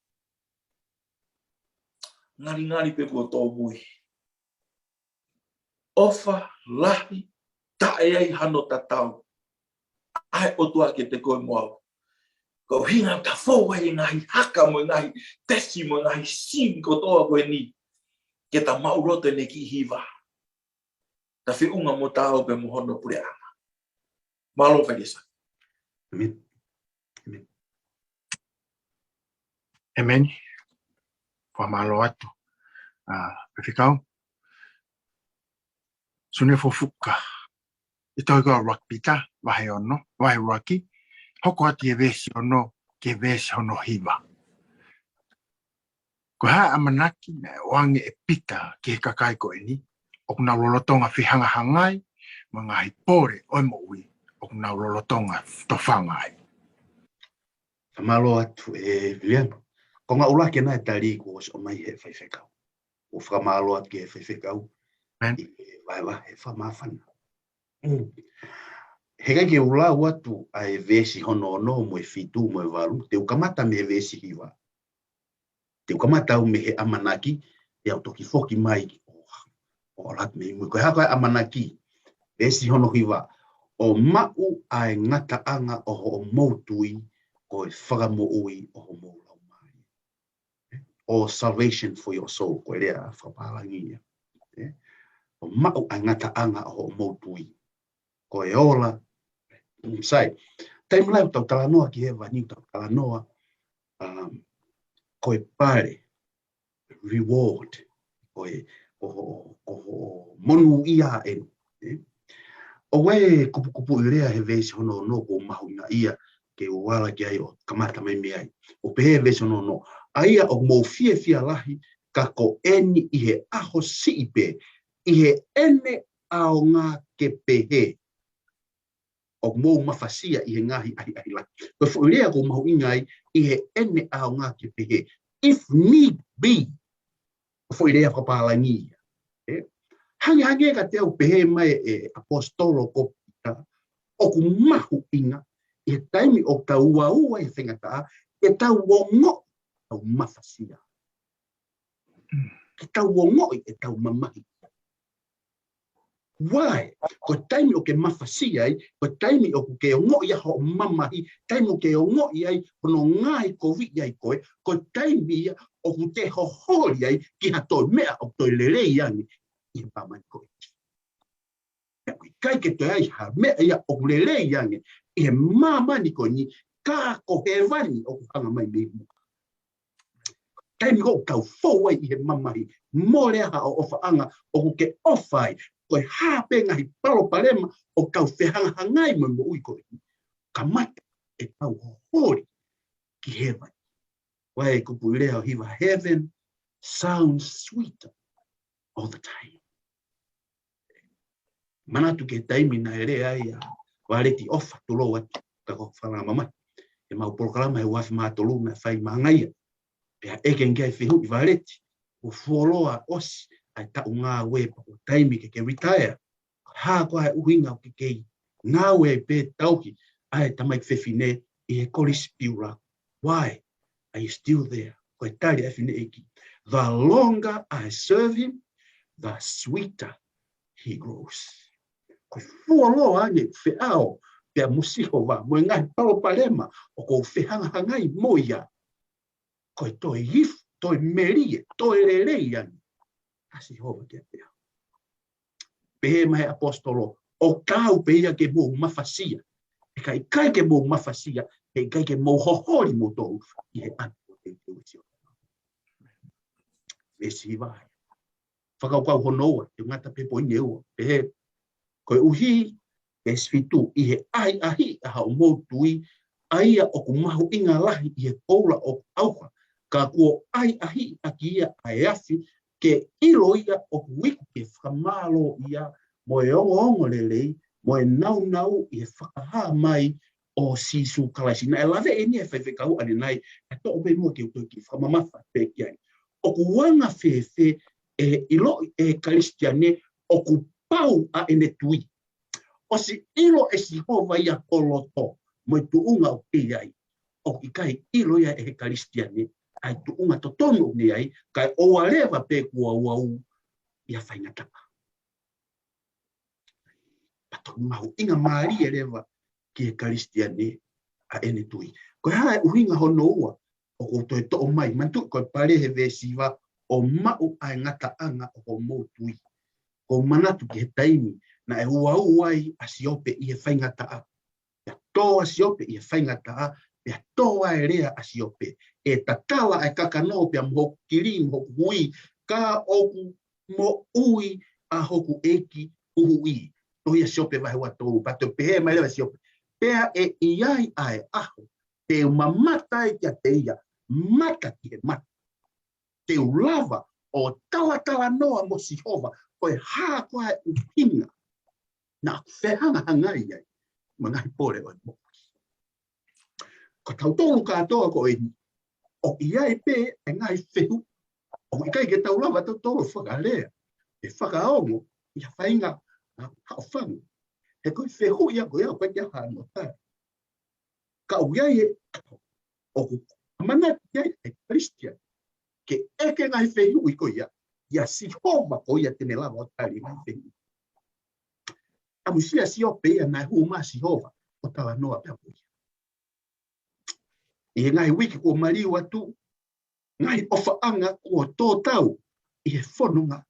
Ngalingali pē kuo tōmui. ʻOfa lahi, taʻe ai hano tatau ʻa e ʻOtua kiate koe mo au. Ko e ʻuhinga ia ʻoku ta fou ai e ngaahi haka mo e ngaahi tesi mo e ngaahi sini kotoa ko eni, ke ta maʻuloto ʻene kiʻi hiva. Ta feʻunga mo taau pē mo hono puleʻanga. Mālō Failesa. ʻĒmeni. ʻĒmeni. ʻĒmeni. Fakamālō atu. ʻA, Faifekau. Sune Fofuka. ʻI he tohi ko ʻUluaki Pita, vahe ono, vahe ʻuluaki. Hoko atu ʻi he veesi ono, ki he veesi hono hiva. Ko e hā e ʻamanaki naʻe ʻoange ʻe Pita ki he kakai ko eni, ʻoku nau lolotonga fehangahangai mo e ngaahi pole ʻo e moʻui, ʻoku nau lolotonga tofanga ai. Fakamālō atu ʻe Viliami. Ko e ngaahi ʻuluaki ʻena e tali kuo ʻosi ʻomai he Faifekau. ʻOku fakamālō atu ki he Faifekau. ʻĒmeni. ʻI he vahevahe fakamāfana. Mm. He ʻikai ke u lau atu ʻa e veesi hono ono mo e fitu mo e valu, te u kamata mei he veesi hiva. Te u kamata au mei he ʻamanaki, te u toki foki mai ʻo, ʻo lau atu mei mui. Ko e hā ko e ʻamanaki? Veesi hono hiva, ʻo maʻu ʻa e ngataʻanga ʻo hoʻomou tui, ko e fakamoʻui ʻo homou laumālie. Or salvation for your soul, ko e lea fakapālangi ia. ʻE? ʻO maʻu ʻa e ngataʻanga ʻo hoʻomou tui. Ko e ola. Mm, sai. Taimi lahi ʻoku tau talanoa ki hēvani, ʻoku tau talanoa, um, ko e pale, reward, ko e, ko ho, ko ho monūʻia ʻeni. ʻE? ʻOku ʻi ai e kupukupuʻi lea he veesi hono ono ʻoku mahuʻinga ia ke u ala ki ai ʻo kamata mai mei ai. ʻOku pehē he veesi hono ono, ʻa ia ʻoku mou fiefia lahi, ka ko eni ʻi he ʻaho siʻi pē, ʻi heʻene ʻaonga ke pehē, ʻoku mou mafasia ʻi he ngaahi ʻahiʻahi lahi. Ko e foʻi lea ʻoku mahuʻinga ai, ʻi heʻene ʻaonga ke pehē. If need be, ko e foʻi lea fakapālangi ia. ʻE? Hangehangē kiate au, pehē mai ʻe ʻaposetolo ko Pita, ʻoku mahuʻinga, ʻi he taimi ʻoku tau uaua ʻi he faingataʻa, ke tau ongoʻi ʻetau mafasia. Ke tau ongoʻi ʻetau mamahi. Why? Ko e taimi ʻoku ke mafasia ai, ko e taimi ʻoku ke ongoʻi ai hoʻo mamahi, taimi ʻoku ke ongoʻi ai hono ngaohikoviʻi ai koe, ko e taimi ia ʻoku te hoholi ai ki ha toe meʻa ʻoku toe lelei ange ʻi he māmani ko eni. Pea ʻoku ʻikai ke toe ʻi ai ha meʻa ia ʻoku lelei ange ʻi he māmani ko eni, ka ko hēvani ʻoku hanga mai mei muʻa. Taimi ʻoku tau fou ai ʻi he mamahi, mole ʻa hoʻo ʻofaʻanga ʻoku ke ʻofa ai, ko e hā pē ngaahi palopalema ʻoku tau fehangahangai mo e moʻui ko eni, kamata ʻetau hoholi ki hēvani. Ko e kupuʻi lea ʻo e hiva, heaven sounds sweeter all the time. Manatu ki he taimi naʻe lea ai ʻa Valeti ʻOfa, tulou atu ka ko e fanga mamahi. ʻEmau polokalama he uafe mā tolu naʻe fai māngai ia. Pea ʻeke ange ai e fehuʻi, Valeti, kuo fuoloa ʻosi ʻa e taʻu ngāue pea ko e taimi ke ke retire. Hā koā e ʻuhinga ʻoku ke kei ngāue pē tauhi ʻa e tamaiki fefine ʻi he Kolisi Piula? Why are you still there? Ko e tali ʻa e fineʻeiki, the longer I serve him, the sweeter he grows. Ko e fuoloa ange feʻao pea mo Sihova, mo e ngaahi palopalema ʻoku ou fehangahangai mo ia, ko e toe ifu, toe melie, toe lelei ange ʻa Sihova kiate au. Pehē mai he ʻaposetolo, ʻoku taau pē ia ke mou mafasia. He ka ʻikai ke mou mafasia, he ʻikai ke mou hoholi moutolu ʻi he ʻapi ʻo e teuteu ʻa Sihova. Veesi hiva. Fakakaukau hono ua, te u ngata pē he poini ʻe ua. Pehē, koeʻuhi, veesi fitu, ʻi he ʻahiʻahiʻi ʻa hoʻomou tui, ʻa ia ʻoku mahuʻinga lahi ʻi he koula ʻoku ʻauha, ka kuo ʻahiʻahiʻi ʻaki ia ʻa e afi, ke ʻilo ia ʻoku iku ki he fakamālōʻia mo e ongoongolelei mo e nāunau ʻi he fakahā mai ʻo Sīsū Kalaisi. Naʻe lave ʻeni ʻe he faifekau ʻanenai, ka toʻo pē muʻa ke u toe kiʻi fakamamafa pē ki ai. ʻOku anga fēfē ʻe ʻiloʻi ʻe he Kalisitiane ʻoku pau ʻa ʻene tui? ʻOsi ʻilo ʻe Sihova ia ho loto mo e tuʻunga ʻoku ke ʻi ai. ʻOku ʻikai ʻilo ia ʻe he Kalisitiane ʻa e tuʻunga totonu ʻoku ne ʻi ai, kae ʻoua leva pē kuo ʻauʻau ʻi ha faingataʻa. Pea toki mahuʻinga mālie leva ki he Kalisitiane ʻa ʻene tui. Ko e hā e ʻuhinga hono ua ʻoku ou toe toʻo mai, manatuʻi ko e pale he veesi hiva, ʻo maʻu ʻa e ngataʻanga ʻo hoʻomou tui. ʻOku ou manatu ki he taimi naʻe ʻauʻau ai ʻa Siope ʻi he faingataʻa. Pea tō ʻa Siope ʻi he faingataʻa, pea tō ʻa e lea ʻa Siope. ʻE tatala ʻa e kakano pea mo hoku kili mo hoku hui, ka ʻoku moʻui ʻa hoku ʻEiki Huhuʻi. Tohi ʻa Siope vahe ua tolu, pea toe pehē mai leva ʻa Siope. Pea ʻe ʻi ai ʻa e ʻaho te u mamata ai kiate ia, mata ki he mata. Te u lava ʻo talatalanoa mo Sihova, ko e hā koā e ʻuhinga naʻa ku fehangahangai ai mo e ngaahi pole ʻo e moʻui. Ko tautolu kātoa ko eni, ʻoku ʻi ai pē e ngaahi fehuʻi, ʻoku ʻikai ke tau lava tautolu fakalea, ʻe fakaongo ʻi ha faʻahinga haʻofanga. He ko e fehuʻi ia ko ia, ʻoku ʻikai ke ʻi ai hano tali. Ka ʻoku ʻi ai e, ʻoku ʻamanaki ai e Kalisitiane ke ʻeke ngaahi fehuʻi ko ia, ʻia Sihova ko ia te ne lava ʻo tali ngaahi fehuʻi. ʻAmusia ʻa Siope ia naʻe hū mai ʻa Sihova ʻo talanoa pea mo ia. ʻI he ngaahi uike kuo maliu atu, ngaahi ʻofaʻanga kuo tō tau ʻi he fononga.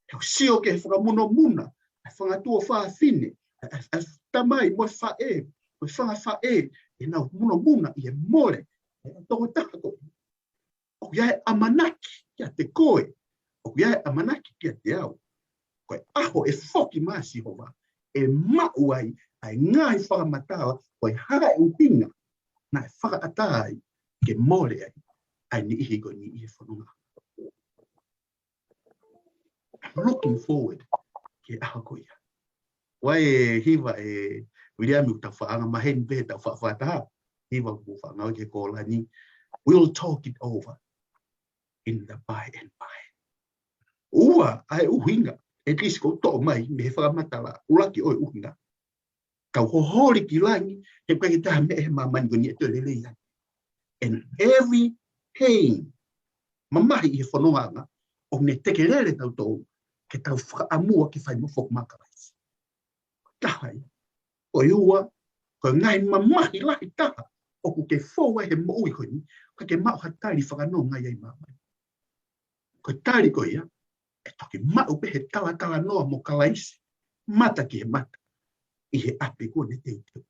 He ʻoku sio ki he fakamunomuna ʻa e fanga tuofāfine, ʻa e, ʻa e, ʻa e tamai mo e faʻē, mo e fanga faʻē, ʻenau munomuna ʻi he mole ʻa e tokotaha ko ē. ʻOku ʻi ai e ʻamanaki kiate koe, ʻoku ʻi ai e ʻamanaki kiate au. Ko e ʻaho ʻe foki mai ʻa Sihova, ʻe maʻu ai ʻa e ngaahi fakamatala, ko e hā e ʻuhinga naʻe fakaʻatā ai ke mole ai ʻa e niʻihi ko eni ʻi he fononga. I'm looking forward ki he ʻaho ko ia. ʻOua ʻe hiva ʻe Viliami ʻoku tau faʻa anga maheni pē he tau faʻa fakataha. Hiva ʻoku faʻa ngāue ki he kōlani. We'll talk it over in the by and by. Ua ʻa e ʻuhinga, at least ʻoku ou toʻo mai mei he fakamatala ʻuluaki ʻo e ʻuhinga. Tau hoholi ki langi, he ʻoku ʻikai ke ʻi ai ha meʻa he māmani ko eni ʻe toe lelei ai. And every pain, mamahi ʻi he fonongaʻanga, ʻoku ne tekelele tautolu ke tau fakaʻamua ke fai mo foki mai ʻa Kalaisi. Taha ia. ʻO e ua, ko e ngaahi mamahi lahi taha ʻoku ke fou ai he moʻui ko eni, ʻoku ʻikai ke maʻu ha tali fakanonga ia ʻi māmani. Ko e tali ko ia, ʻe toki maʻu pē he talatalanoa mo Kalaisi, mata ki he mata, ʻi he ʻapi kuo ne teuteu.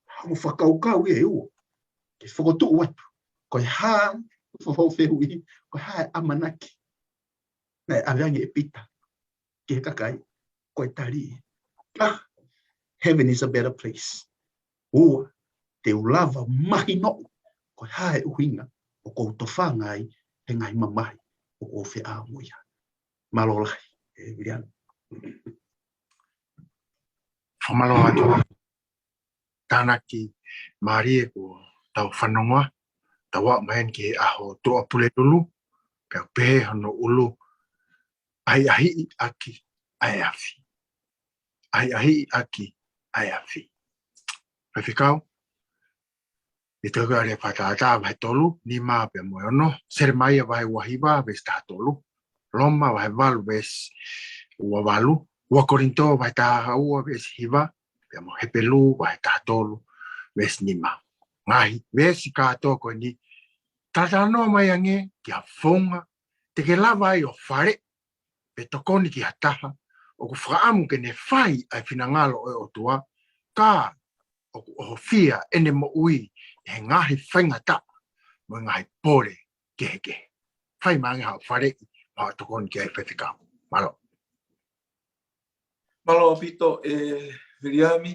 Hamo fakakaukau ia ʻe ua, ke fokotuʻu atu, ko e hā, fofo fehuʻi, ko e hā e ʻamanaki naʻe ʻave ange ʻe Pita ki he kakai, ko e tali. Ka, heaven is a better place. Ua, te u lava mahinoʻi ko e hā e ʻuhinga ʻoku ou tofanga ai he ngaahi mamahi ʻoku ou feʻao mo ia. Mālō lahi, ʻe Viliami. Fakamālō atu. Tānaki mālie kuo tau fanongoa, tau aʻu mai eni ki he ʻaho Tuʻapulelulu, pea pehē hono ʻulu, ʻahiʻahiʻi ʻaki ʻa e afi. ʻAhiʻahiʻi ʻaki ʻa e afi. Faifekau, ʻi he tohi ko ia ʻa e Fakatātā vahe tolu, nima pea mo e ono, Selemaia vahe ua hiva, veesi taha tolu, Loma vahe valu, veesi ua valu, ua Kolinitō vahe taha ua, veesi hiva, pea mo Hepelū vahe taha tolu, veesi nima. Ngaahi veesi kātoa ko eni, talatalanoa mai ange ki ha founga te ke lava ai ʻo faleʻi pe tokoni ki ha taha ʻoku fakaʻamu ke ne fai ʻa e finangalo ʻo e ʻOtua, ka ʻoku ʻohofia ʻene moʻui ʻe he ngaahi faingataʻa mo e ngaahi pole kehekehe. Fai mai ange haʻo faleʻi, haʻo tokoni ki ai, Faifekau. Mālō. Mālō ʻaupito ʻe Viliami,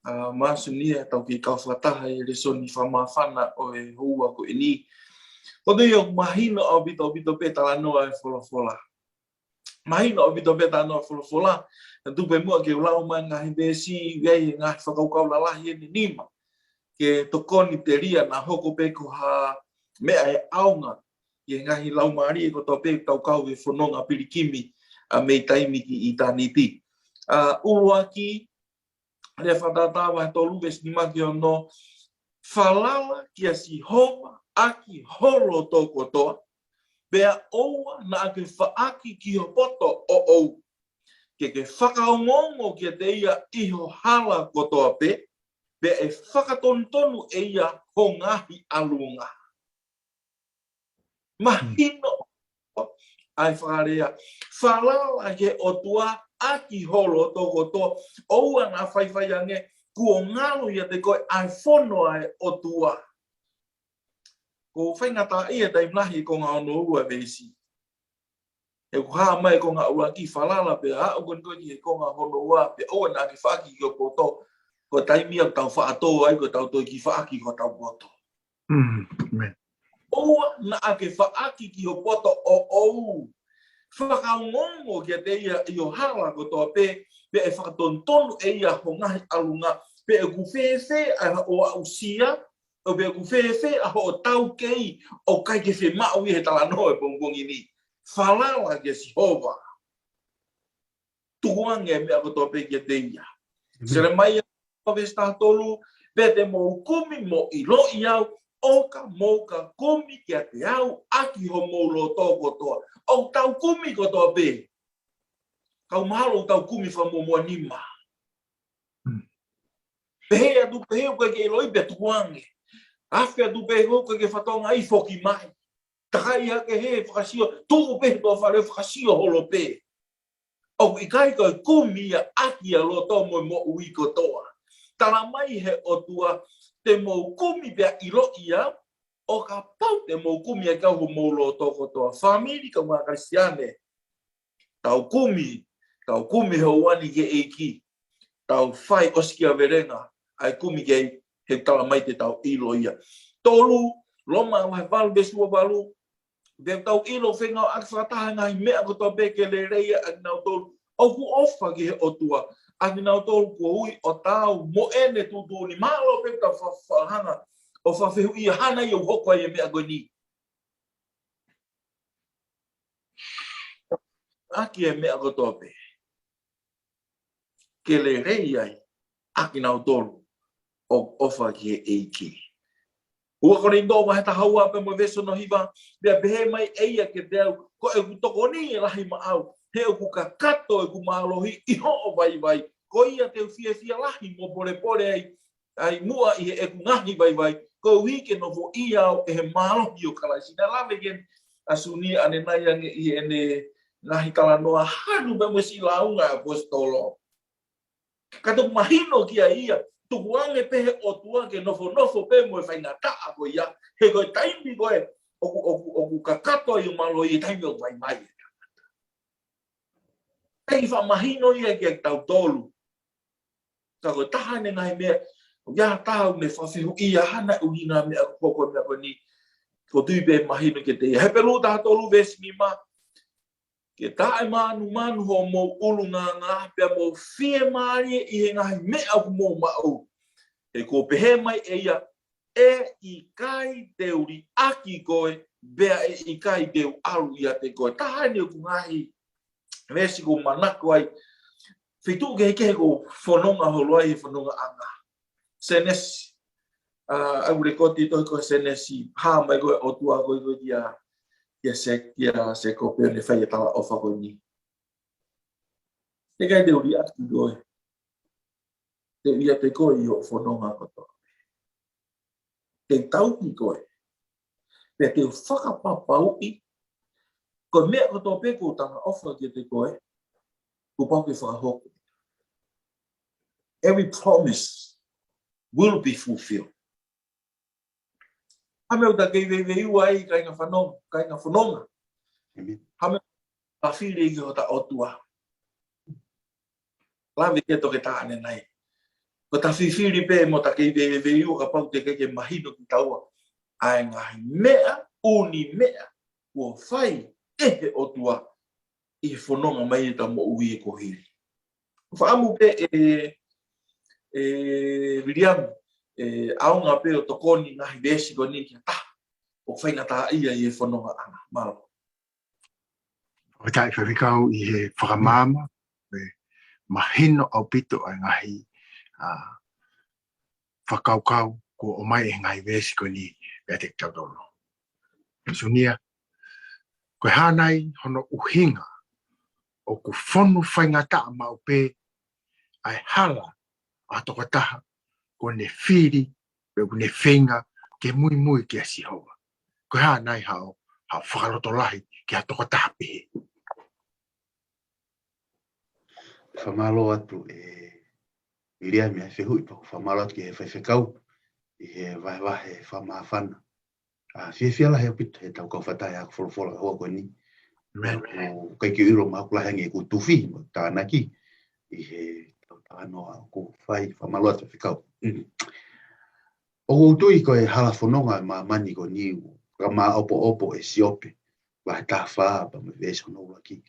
ʻa, Māsuni, ʻa tau kei kau fakataha ʻi he lēsoni fakamāfana ʻo e houa ko eni. Ko te io mahino ʻaupito, ʻaupito pē talanoa e folofola. Mahino ʻaupito pē talanoa e folofola. Naʻa tuku pē muʻa ke u lau mai ngaahi veesi, ʻi ai e ngaahi fakakaukau lalahi ʻe nima. Ke tokoni telia naʻa hoko pē ko ha meʻa ʻe ʻaonga ʻi he ngaahi laumālie kotoa pē ʻoku tau kau he fononga pilikimi, ʻa, mei taimi ki ʻitāniti. ʻA, ʻuluaki, Lea Fakatātā vahe tolu veesi nima ki he ono, Falala kia Sihova ʻaki ho loto kotoa, pea ʻoua naʻa ke faʻaki ki ho poto ʻoʻou. Ke ke fakaongoongo kiate ia ʻi ho hala kotoa pē, pea ʻe fakatonutonu ʻe ia ho ngaahi ʻalunga. Mahino ʻa e fakalea, falala ki he ʻOtua ʻaki ho loto kotoa, ʻoua naʻa faifai ange kuo ngalo ʻiate koe ʻa e fono ʻa e ʻOtua. ʻOku faingataʻaʻia e taimi lahi e konga hono ua veesi. He ʻoku hā mai e konga ʻuluaki falala pea aʻu ko eni ko ē ki he konga hono ua pea ʻoua naʻa ke faʻaki ki ho poto. Ko e taimi ia ʻoku tau faʻa tō ai ko ʻetau toe kiʻi faʻaki ki hotau poto. Mm, amen. ʻOua naʻa ke faʻaki ki ho poto ʻoʻou. Fakaongoongo kiate ia ʻi ho hala kotoa pē, pea ʻe fakatonutonu ʻe ia ho ngaahi ʻalunga, pe ʻoku fēfē ʻa hoʻo aʻusia, ʻo pe ʻoku fēfē ʻa hoʻo taukei, ʻoku ʻikai ke fiemaʻu ia he talanoa e pongipongi ni. Falala kia Sihova. Tukuange e meʻa kotoa pē kiate ia. Selemaia veesi taha tolu, pea te mou kumi mo ʻiloʻi au, ʻo ka mou ka kumi kiate au ʻaki homou loto kotoa. ʻOku tau kumi kotoa pē. Kau mahalo ʻoku tau kumi fakamuʻomuʻa nima. Pehē atu, pehē ʻoku ʻikai ke ʻiloʻi pea tukuange. Afe atu pē ʻoku ʻikai ke fatonga ai foki mai. Takai hake he fakasio, tuʻu pē he tuʻa fale fakasio holo pē. ʻOku ʻikai ko e kumi ia ʻaki ʻa e loto mo e moʻui kotoa. Tala mai he ʻOtua, te mou kumi pea ʻiloʻi au, ʻo kapau te mou kumi ʻaki au homou loto kotoa. Fāmili kaungā Kalisitiane. Tau kumi, tau kumi he ʻoku ʻoange ʻe he ʻEiki. Tau fai ʻosikiavelenga, ʻa e kumi ke he tala mai te tau ʻilo ia. Tolu, Loma vahe valu veesi ua valu, te tau ʻilo fengāueʻaki fakataha e ngaahi meʻa kotoa pē ke lelei ai ʻa kinautolu ʻoku ʻofa ki he ʻOtua, ʻa kinautolu kuo ui ʻo taau mo ʻene tuʻutuʻuni. Mālō pē tau fa-, fakahanga ʻo fakafehuʻia hana ia ʻoku hoko ai e meʻa ko eni. ʻAki e meʻa kotoa pē ke lelei ai ʻa kinautolu ʻoku ʻofa ki he ʻEiki. Ua Kolinitō vahe taha ua pea mo e veesi hono hiva, pea pehē mai ʻe ia kiate au, ko ʻeku tokoni ʻe lahi maʻau, he ʻoku kakato ʻeku mālohi ʻi hoʻo vaivai, ko ia te u fiefia lahi mo polepole ai, ʻa e muʻa ʻi heʻeku ngaahi vaivai, koeʻuhi ke nofoʻia au ʻe he mālohi ʻo Kalaisi. Naʻe lave ki ai ʻa Suni ʻanenai ange ʻi heʻene ngaahi talanoa hanu pē mo e siʻi lāunga ʻa e ʻaposetolo. Ka ʻoku mahino kia ia, tukuange pē he ʻOtua ke nofonofo pē mo e faingataʻa ko ia, he ko e taimi ko ē, ʻoku, ʻoku, ʻoku kakato ai ʻo mālohi he taimi ʻoku vaivai. ʻIkai fakamahino ia kia kitautolu. Ka ko e taha eni e ngaahi meʻa, ʻoku ʻi ai ha taha ʻoku ne fakafehuʻia hana ʻuhinga meʻa ko e meʻa ko eni, ʻoku ou tui pē mahino kiate ia. Hepelū taha tolu veesi nima, ke taʻemanumanu hoʻomou ʻulungaanga, pea mou fiemālie ʻi he ngaahi meʻa ʻoku mou maʻu. He kuo pehē mai ʻe ia, ʻe ʻikai te u liʻaki koe, pea ʻe ʻikai te u ʻalu ʻiate koe. Taha eni ʻoku ngaahi veesi ʻoku ou manako ai. Feituʻu kehekehe ʻoku ou fononga holo ai he fonongaʻanga. Sēnesi. ʻA, ʻa e ʻū lekooti tohi ko Sēnesi. Hā mai ko e ʻOtua ko ē ko ē kia, kia Sē-, kia Sēkope ʻo ne fai e talaʻofa ko eni. ʻE ʻikai te u liʻaki koe. Te u ʻiate koe ʻi hoʻo fononga kotoa. Te u tauhi koe. Pea te u fakapapauʻi, ko e meʻa kotoa pē ʻoku ou talaʻofa kiate koe, kuo pau ke fakahoko. Every promise will be fulfilled. Ha meʻa ʻoku ta kei veiveiua ai, kāinga fanongo, kāinga fononga. Amen. Ha meʻa ʻoku ta fili ki hota ʻOtua. Lave ki ai e toketā ʻanenai. Ko ʻeta fifili pē mo ta kei veiveiua kapau te ke, ke mahino kitaua ʻa e ngaahi meʻa, ʻū meʻa kuo fai ʻe he ʻOtua ʻi he fononga mai ʻeta moʻui ʻe kuo hili. Fakaʻamu pē ʻe, ʻe Viliami, ʻe ʻaonga pē ʻo tokoni ngaahi veesi ko eni ki ha taha ʻoku faingataʻaʻia ʻi he fonongaʻanga. Mālō. ʻOku ou talitali faifekau ʻi he fakamaama, ʻe mahino ʻaupito ʻa e ngaahi, ʻa, fakakaukau, kuo ʻomai ʻe he ngaahi veesi ko eni meiate kitautolu. Siunia, ko e hā nai hono ʻuhinga ʻoku fonu faingataʻa maʻu pē ʻa e hala ʻa e tokotaha ʻoku ne fili, pe ʻoku ne feinga ke muimui kia Sihova? Ko e hā nai haʻo, haʻo fakalotolahi ki ha tokotaha pehē? Fakamālō atu ʻe Viliami ʻa e fehuʻi, pea ʻoku fakamālō atu ki he faifekau ʻi he vahevahe fakamāfana. ʻA, fiefia lahi ʻaupito he tau kau fakataha ʻi he ako folofola ʻa e houa ko eni. Amen. ʻOku ʻikai ke u ʻilo mahalo ʻoku lahi ange ʻeku tufi mo tānaki ʻi he tau talanoa ʻoku fai. Fakamālō atu faifekau. Mm. ʻOku ou tui ko e hala fononga ʻo e māmani ko eni ʻoku fakamāʻopoʻopo ʻe Siope, vahe taha fā pea mo e veesi hono ʻuluaki.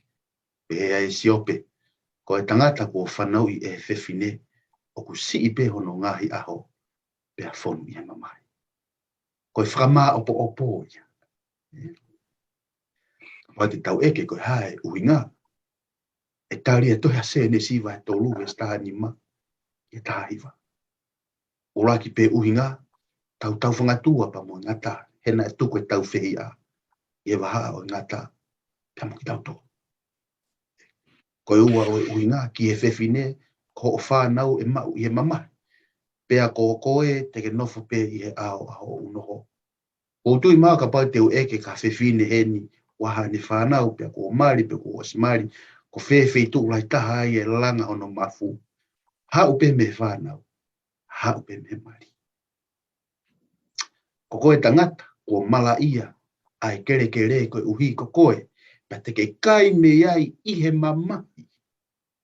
Pehē ʻe Siope, ko e tangata kuo fanauʻi ʻe he fefine, ʻoku siʻi pē hono ngaahi ʻaho, pea fonu ʻi he mamahi. Ko e fakamāʻopoʻopo ia. Kapau te tau ʻeke ko e hā e ʻuhinga, ʻe tali ʻe he tohi ʻa Sēnesi vahe tolu veesi taha nima ki he taha hiva. ʻUluaki pē ʻuhinga, tau tau fangatua pea mo e ngata, he naʻe tuku e tau fehiʻa ʻi he vahaʻa ʻo e ngata pea mo kitautolu. Ko e ua ʻo e ʻuhinga, ki he fefine, ko hoʻo fānau ʻe maʻu ʻi he mamahi. Pea ko koe te ke nofo pē ʻi he ʻao ʻa hoʻo ʻunoho. ʻOku ou tui mahalo kapau te u ʻeke ki ha fefine heni, ʻoku ʻi ai haʻane fānau, pea kuo mali, pea kuo ʻosi mali, ko fē feituʻu lahi taha ai e langa hono mafu? Haʻu pē mei he fānau, haʻu pē mei he mali. Ko koe tangata, kuo malaʻia ʻa e kelekele koeʻuhi ko koe, pea te ke kai mei ai ʻi he mamahi ʻi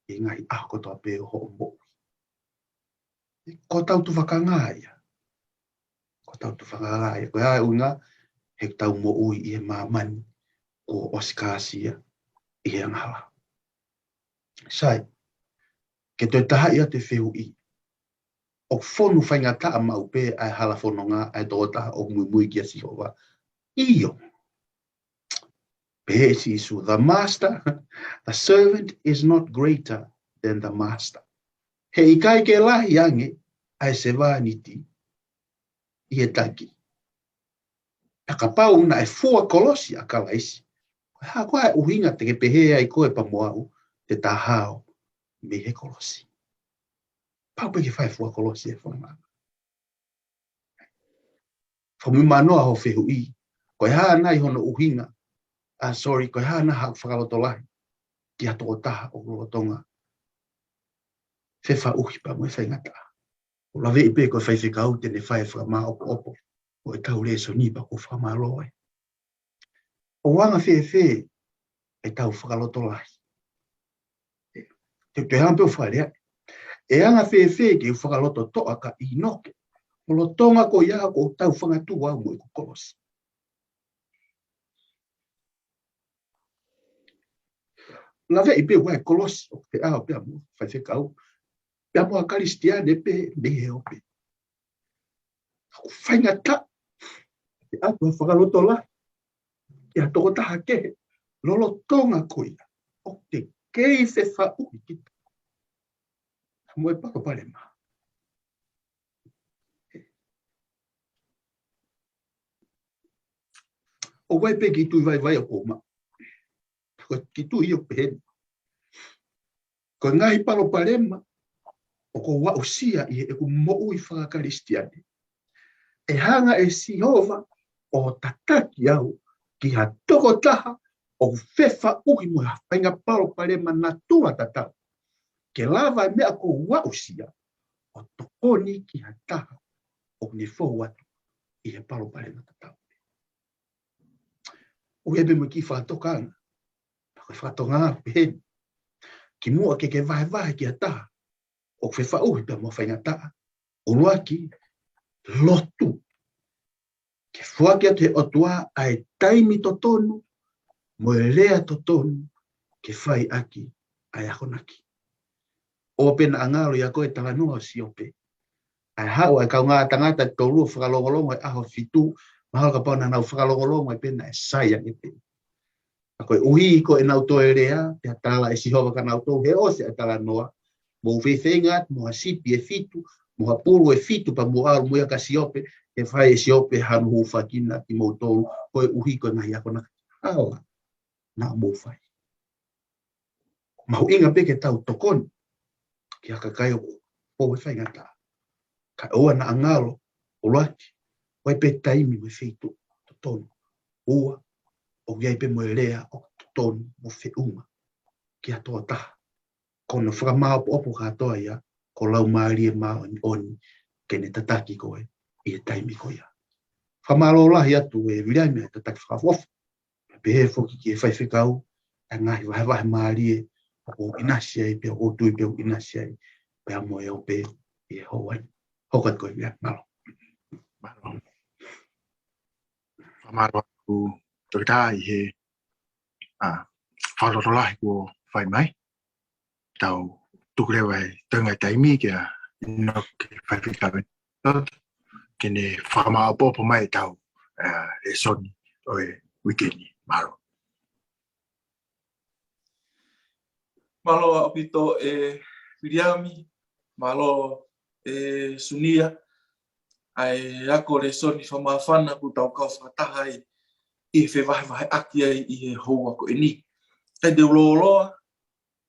he ngaahi ʻaho kotoa pē ʻo hoʻo moʻui. Ko hotau tufakanga ia. Ko hotau tufakanga ia. Ko e hā e ʻuhinga? He ʻoku tau moʻui ʻi he māmani kuo ʻosi kāsia ʻi he angahala. Sai, ke toe tahaʻi atu e fehuʻi, ʻoku fonu faingataʻa maʻu pē ʻa e hala fononga ʻa e tokotaha ʻoku muimui kia Sihova? ʻIo. Pehē ʻe Sīsū, the master, the servant is not greater than the master. Heʻikai ke lahi ange ʻa e sevāniti ʻi he taki. Pea kapau naʻe fua kolosi ʻa Kalaisi, ko e hā, ko e hā e ʻuhinga te ke pehē ai koe pea mo au te ta hao mei he kolosi? Pau pē ke fai fua kolosi e fononga. Fakamuimui manoa hoʻo fehuʻi, ko e hā nai hono ʻuhinga, ah, sorry, ko e hā nai haʻo fakalotolahi ki ha tokotaha ʻoku lolotonga fefaʻuhi pea mo e faingataʻa? ʻOku laveʻi pē ko e faifekau te ne fai e fakamāʻopoʻopo ʻo e tau lēsoni, pea ʻoku ou fakamālō ai. ʻOku anga fēfē ʻetau fakalotolahi? Te, te hanga pē ʻo fakalea. ʻE anga fēfē ke u fakalototoʻa kia ʻĪnoke, lolotonga ko ia ʻoku ou tau fangatua au mo ʻeku kolosi? Laveʻi pē ʻoku ʻi ai e kolosi ʻoku feʻao pea mo e faifekau, pea mo ha Kalisitiane pē mei he ope. ʻOku faingataʻa ke ʻatu ha fakalotolahi ki ha tokotaha kehe, lolotonga ko ia ʻoku te kei fefaʻuhi kita mo e palopalema. ʻOku ʻi ai pē kiʻi tui vaivai ʻoku ou maʻu. Ko e kiʻi tui ʻoku pehē ni. Ko e ngaahi palopalema ʻoku ou aʻusia ʻi heʻeku moʻui faka-Kalisitiane, ʻe hanga ʻe Sihova ʻo tataki au ki ha tokotaha ʻoku fefaʻuhi mo ha faʻahinga palopalema natula tatau, ke lava e meʻa ʻoku ou aʻusia ʻo tokoni ki ha taha ʻoku ne fou atu ʻi he palopalema tatau. ʻOku ʻi ai pē mo e kiʻi fakatokanga. Ko e fakatokanga pehē ni. Kimuʻa ke ke vahevahe ki ha taha ʻoku fefaʻuhi pea mo faingataʻa, ʻuluaki, lotu. Ke foaki atu he ʻOtua ʻa e taimi totonu mo e lea totonu ke fai ʻaki ʻa e akonaki. ʻOua pē naʻa ngalo ʻia koe e talanoa ʻo Siope. ʻA e haʻu ʻa e kaungā tangata ʻe tolu ʻo fakalongolongo he ʻaho fitu, mahalo kapau naʻa nau fakalongolongo ai pē naʻe sai ange pē. Ka koeʻuhi ko ʻenau toe lea, pea tala ʻe Sihova kia nautolu he ʻosi ʻa e talanoa, mou feinga atu mo ha sipi ʻe fitu, mo ha pulu ʻe fitu pea mo ʻalu mo ia kia Siope, ke fai ʻe Siope hano hūfaki kimoutolu, koeʻuhi ko e ngaahi akonaki hala naʻa mou fai. Mahuʻinga pē ke tau tokoni ki ha kakai ʻoku pō he faingataʻa. Ka ʻoua naʻa ngalo, ʻuluaki, ʻoku ʻi ai pē taimi mo e feituʻu totonu. Ua, ʻoku ʻi ai pē mo e lea ʻoku totonu mo feʻunga ki ha tokotaha. Ko hono fakamāʻopoʻopo kātoa ia, ko e Laumālie Māʻoniʻoni ke ne tataki koe ʻi he taimi ko ia. Fakamālō lahi atu ʻe Viliami ʻa e tataki fakaʻofoʻofa. Pehē foki ki he faifekau, ʻa e ngaahi vahevahe mālie ʻoku ʻinasi ai, pea ʻoku ou tui pē ʻoku ʻinasi ai, pea mo e ope ʻi he houa ni. Hoko atu koe Viliami, mālō. Mālō. Fakamālō atu Toketā ʻi he, ʻa, fakalotolahi kuo fai mai. Tau tuku leva e toenga taimi kia Inoke Faifekau Toto, ke ne fakamāʻopoʻopo mai ʻetau, ʻa, lēsoni ʻo e uike ni. Mālō. Mālō ʻaupito ʻe Viliami, mālō ʻe Sunia, ʻa e ako lēsoni fakamāfana kuo tau kau fakataha ai ʻi he fevahevaheʻaki ai ʻi he houa ko eni. Kae te u lōloa,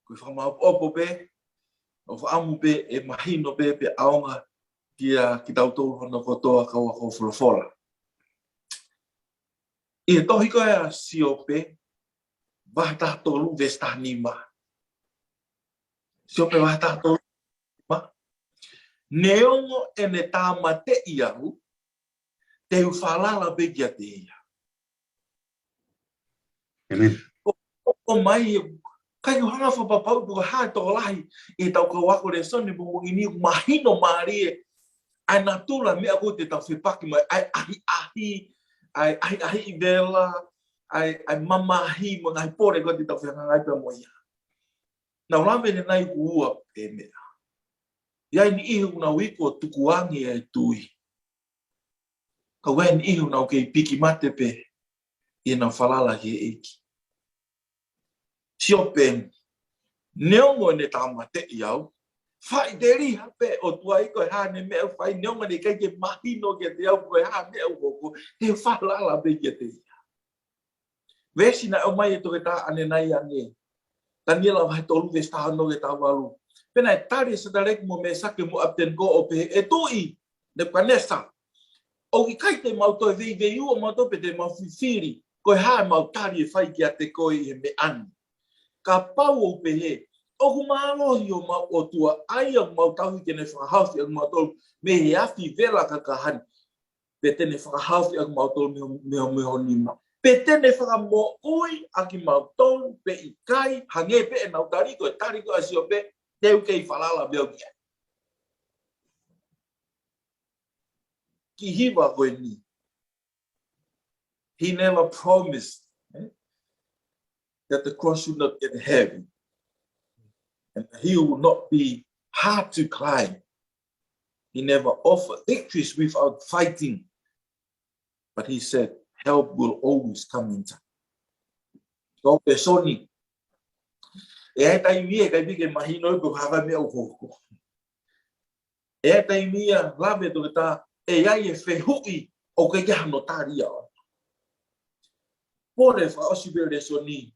ko e fakamāʻopoʻopo pē, ʻo fakaʻamu pē ʻe mahino pē pea ʻaonga kia kitautolu hono kotoa kau ako folofola. ʻI he tohi ko ē ʻa Siope, vahe taha tolu, veesi taha nima. Siope vahe taha tolu, nima. Neongo ʻene tāmateʻi au, te u falala pē kiate ia. ʻĒmeni. ʻO, ʻo, ʻomai, ʻikai ke u hanga ʻo fakapapauʻi pe ko e hā e tokolahi ʻi heʻetau kau ako lēsoni he pongipongi ni, mahino mālie ʻa e natula e meʻa ko ē te tau fepaki mo ia, ʻa e ʻahiʻahi, ʻa e ʻahiʻahiʻi vela, ʻa e, ʻa e mamahi mo e ngaahi pole ko ē te tau fehangahangai pea mo ia. Naʻa ku lave ʻanenai ʻoku ua e meʻa. ʻI ai e niʻihi ʻoku nau iku ʻo tukuange e tui. Ka ʻoku ʻi ai e niʻihi ʻoku nau kei piki mate pē ʻi heʻenau falala ki he ʻEiki. Siope, neongo ʻene tāmateʻi au, faʻiteliha pē ʻOtua ʻi ko e hā ʻene meʻa ʻoku fai, neongo ʻene ʻikai ke mahino kiate au ko e hā e meʻa ʻoku hoko, te u falala pē kiate ia. Veesi naʻe ʻomai ʻe Toketā ʻanenai ange. Taniela vahe tolu veesi taha ono ki he taha valu. Pea naʻe tali ʻe Sataleki mo Mēsake mo ʻApitenikō ʻo pehē, ʻE tuʻi Nepukanesa, ʻoku ʻikai te mau toe veiveiua mautolu pe te mau fifili ko e hā ʻemau tali ʻe fai kiate koe ʻi he meʻa ni. Kapau ʻoku pehē, ʻOku mālohi homau ʻOtua, ʻa ia ʻoku mau tauhi ke ne fakahaofi ʻa kimautolu mei he afi vela kakaha ni, pe te ne fakahaofi ʻa kimautolu mei ho, mei ho, mei ho nima, pe te ne fakamoʻui ʻa kimautolu pe ʻikai, hangē pē ʻenau tali, ko e tali ko ē ʻa Siope, te u kei falala pē au ki ai. Kiʻi hiva ko eni. He never promised, eh, that the cross should not get heavy and that he will not be hard to climb. He never offered victories without fighting, but he said, "Help will always come in time." Ko e lēsoni, ʻe ʻi ai e taimi ʻe ʻikai pē ke mahino pe ko e hā e meʻa ʻoku hoko. ʻE ʻi ai e taimi ia, lave Toketā, ʻe ʻi ai e fehuʻi ʻoku ʻikai ke ʻi ai hano tali ia. Pole fakaʻosi pē lēsoni,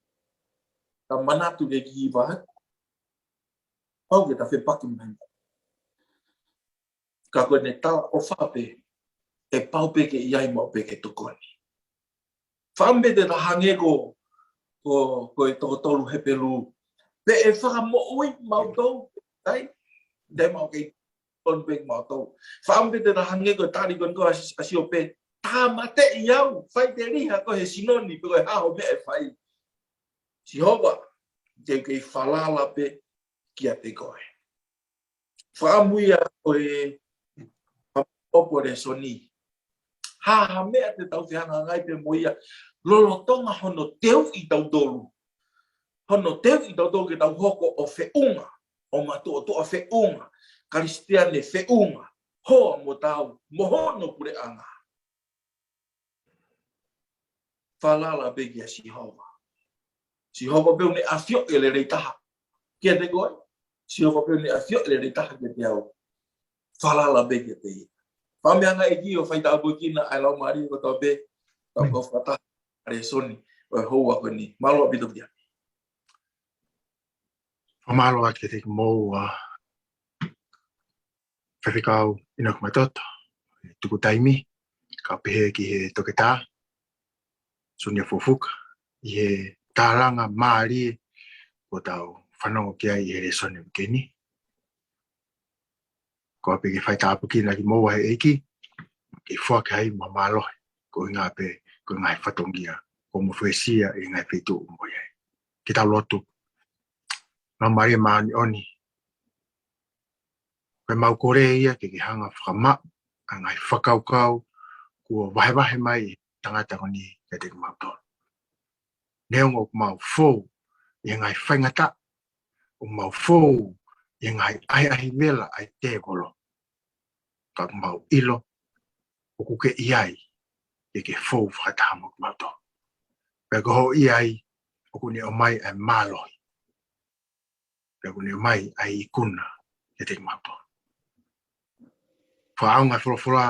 ka manatu ke kiʻi vahe, pau ke ta fepaki mai. Ka ko ʻene talaʻofa pē, ʻe pau pē ke ʻi ai maʻu pē ke tokoni. Fakaʻamu pē te ta hangē ko, ko, ko e toko tolu Hepelū. Pe ʻe fakamoʻui mautolu, ʻai? Te mau kei tonu pē mautolu. Fakaʻamu pē te ta hangē ko e tali ko eni ko ē ʻa Si-, ʻa Siope. Tāmateʻi au, faʻiteliha koe he sino ni pe ko e hā hoʻo meʻa ʻe fai. Sihova, te u kei falala pē kiate koe. Fakaʻamu ia ʻo e ʻopo lēsoni. Hā ha meʻa te tau fehangahangai pē mo ia lolotonga hono teuʻi tautolu. Hono teuʻi tautolu ke tau hoko ʻo feʻunga, ʻo matuʻotuʻa feʻunga, Kalisitiane feʻunga, hoa mo tau, mo hono puleʻanga. Falala pē kia Sihova. Sihova pē ʻoku ne ʻafioʻi e lelei taha kiate koe. Sihova pē ʻoku ne ʻafioʻi e lelei taha kiate au. falala pē kiate ia. Fakameʻa ange ʻEiki ʻo faitāpuekina ʻa e laumālie kotoa pē, tau kau fakataha ʻa e lēsoni ʻo e houa ko eni. Mālō ʻaupito kia. Fakamālō atu kiate kimoua, Faifekau ʻInoke Matoto, tuku taimi, kae pehē ki he toketā, Sunia Fufuka, ʻi he tālanga mālie kuo tau fanongo ki ai ʻi he lēsoni ko eni. Ko e pē ke faitāpuekina kimoua ʻe he ʻEiki, ke foaki ai mo mālohi, ko e ngaahi pē, ko e ngaahi fatongia, ko mo fesia ʻi he ngaahi feituʻu mo ia. Ke tau lotu. Laumālie Māʻoniʻoni, ko e mau kole ia ke ke hanga fakamaʻa ʻa e ngaahi fakakaukau kuo vahevahe mai ʻe he tangata ko eni kiate kimautolu. Neongo ʻoku mau fou ʻi he ngaahi faingataʻa, ʻoku mau fou ʻi he ngaahi ʻahiʻahi vela ʻa e tēvolo, ka ʻoku mau ʻilo ʻoku ke ʻi ai, ke ke fou fakataha mo kimautolu. Pea ko hoʻo ʻi ai, ʻoku ne ʻomai ʻa e mālohi, pea ʻoku ne ʻomai ʻa e ikuna kiate kimautolu. Fakaʻaonga e folofola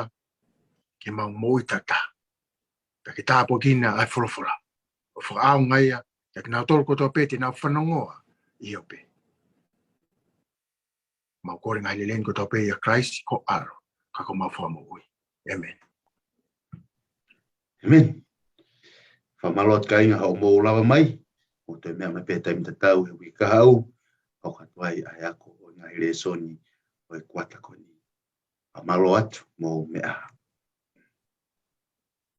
ke mau moʻui taʻengata. Pea ke tāpuekina ʻa e folofola, ʻo fakaʻaonga ia kiate kinautolu kotoa pē te nau fanongoa ʻi he ope. Mau kole ngaahi lelei ni kotoa pē ʻia Kalaisi ko ho ʻAlo, ka ko homau Fakamoʻui. ʻĒmeni. ʻĒmeni. Fakamālō atu kāinga hoʻomou lava mai. Mou toe meʻa mai pē taimi tatau he uike kahaʻu, ʻo kau atu ai ʻa e ako ʻo e ngaahi lēsoni ʻo e kuata ko eni. Fakamālō atu, mou meʻa ā.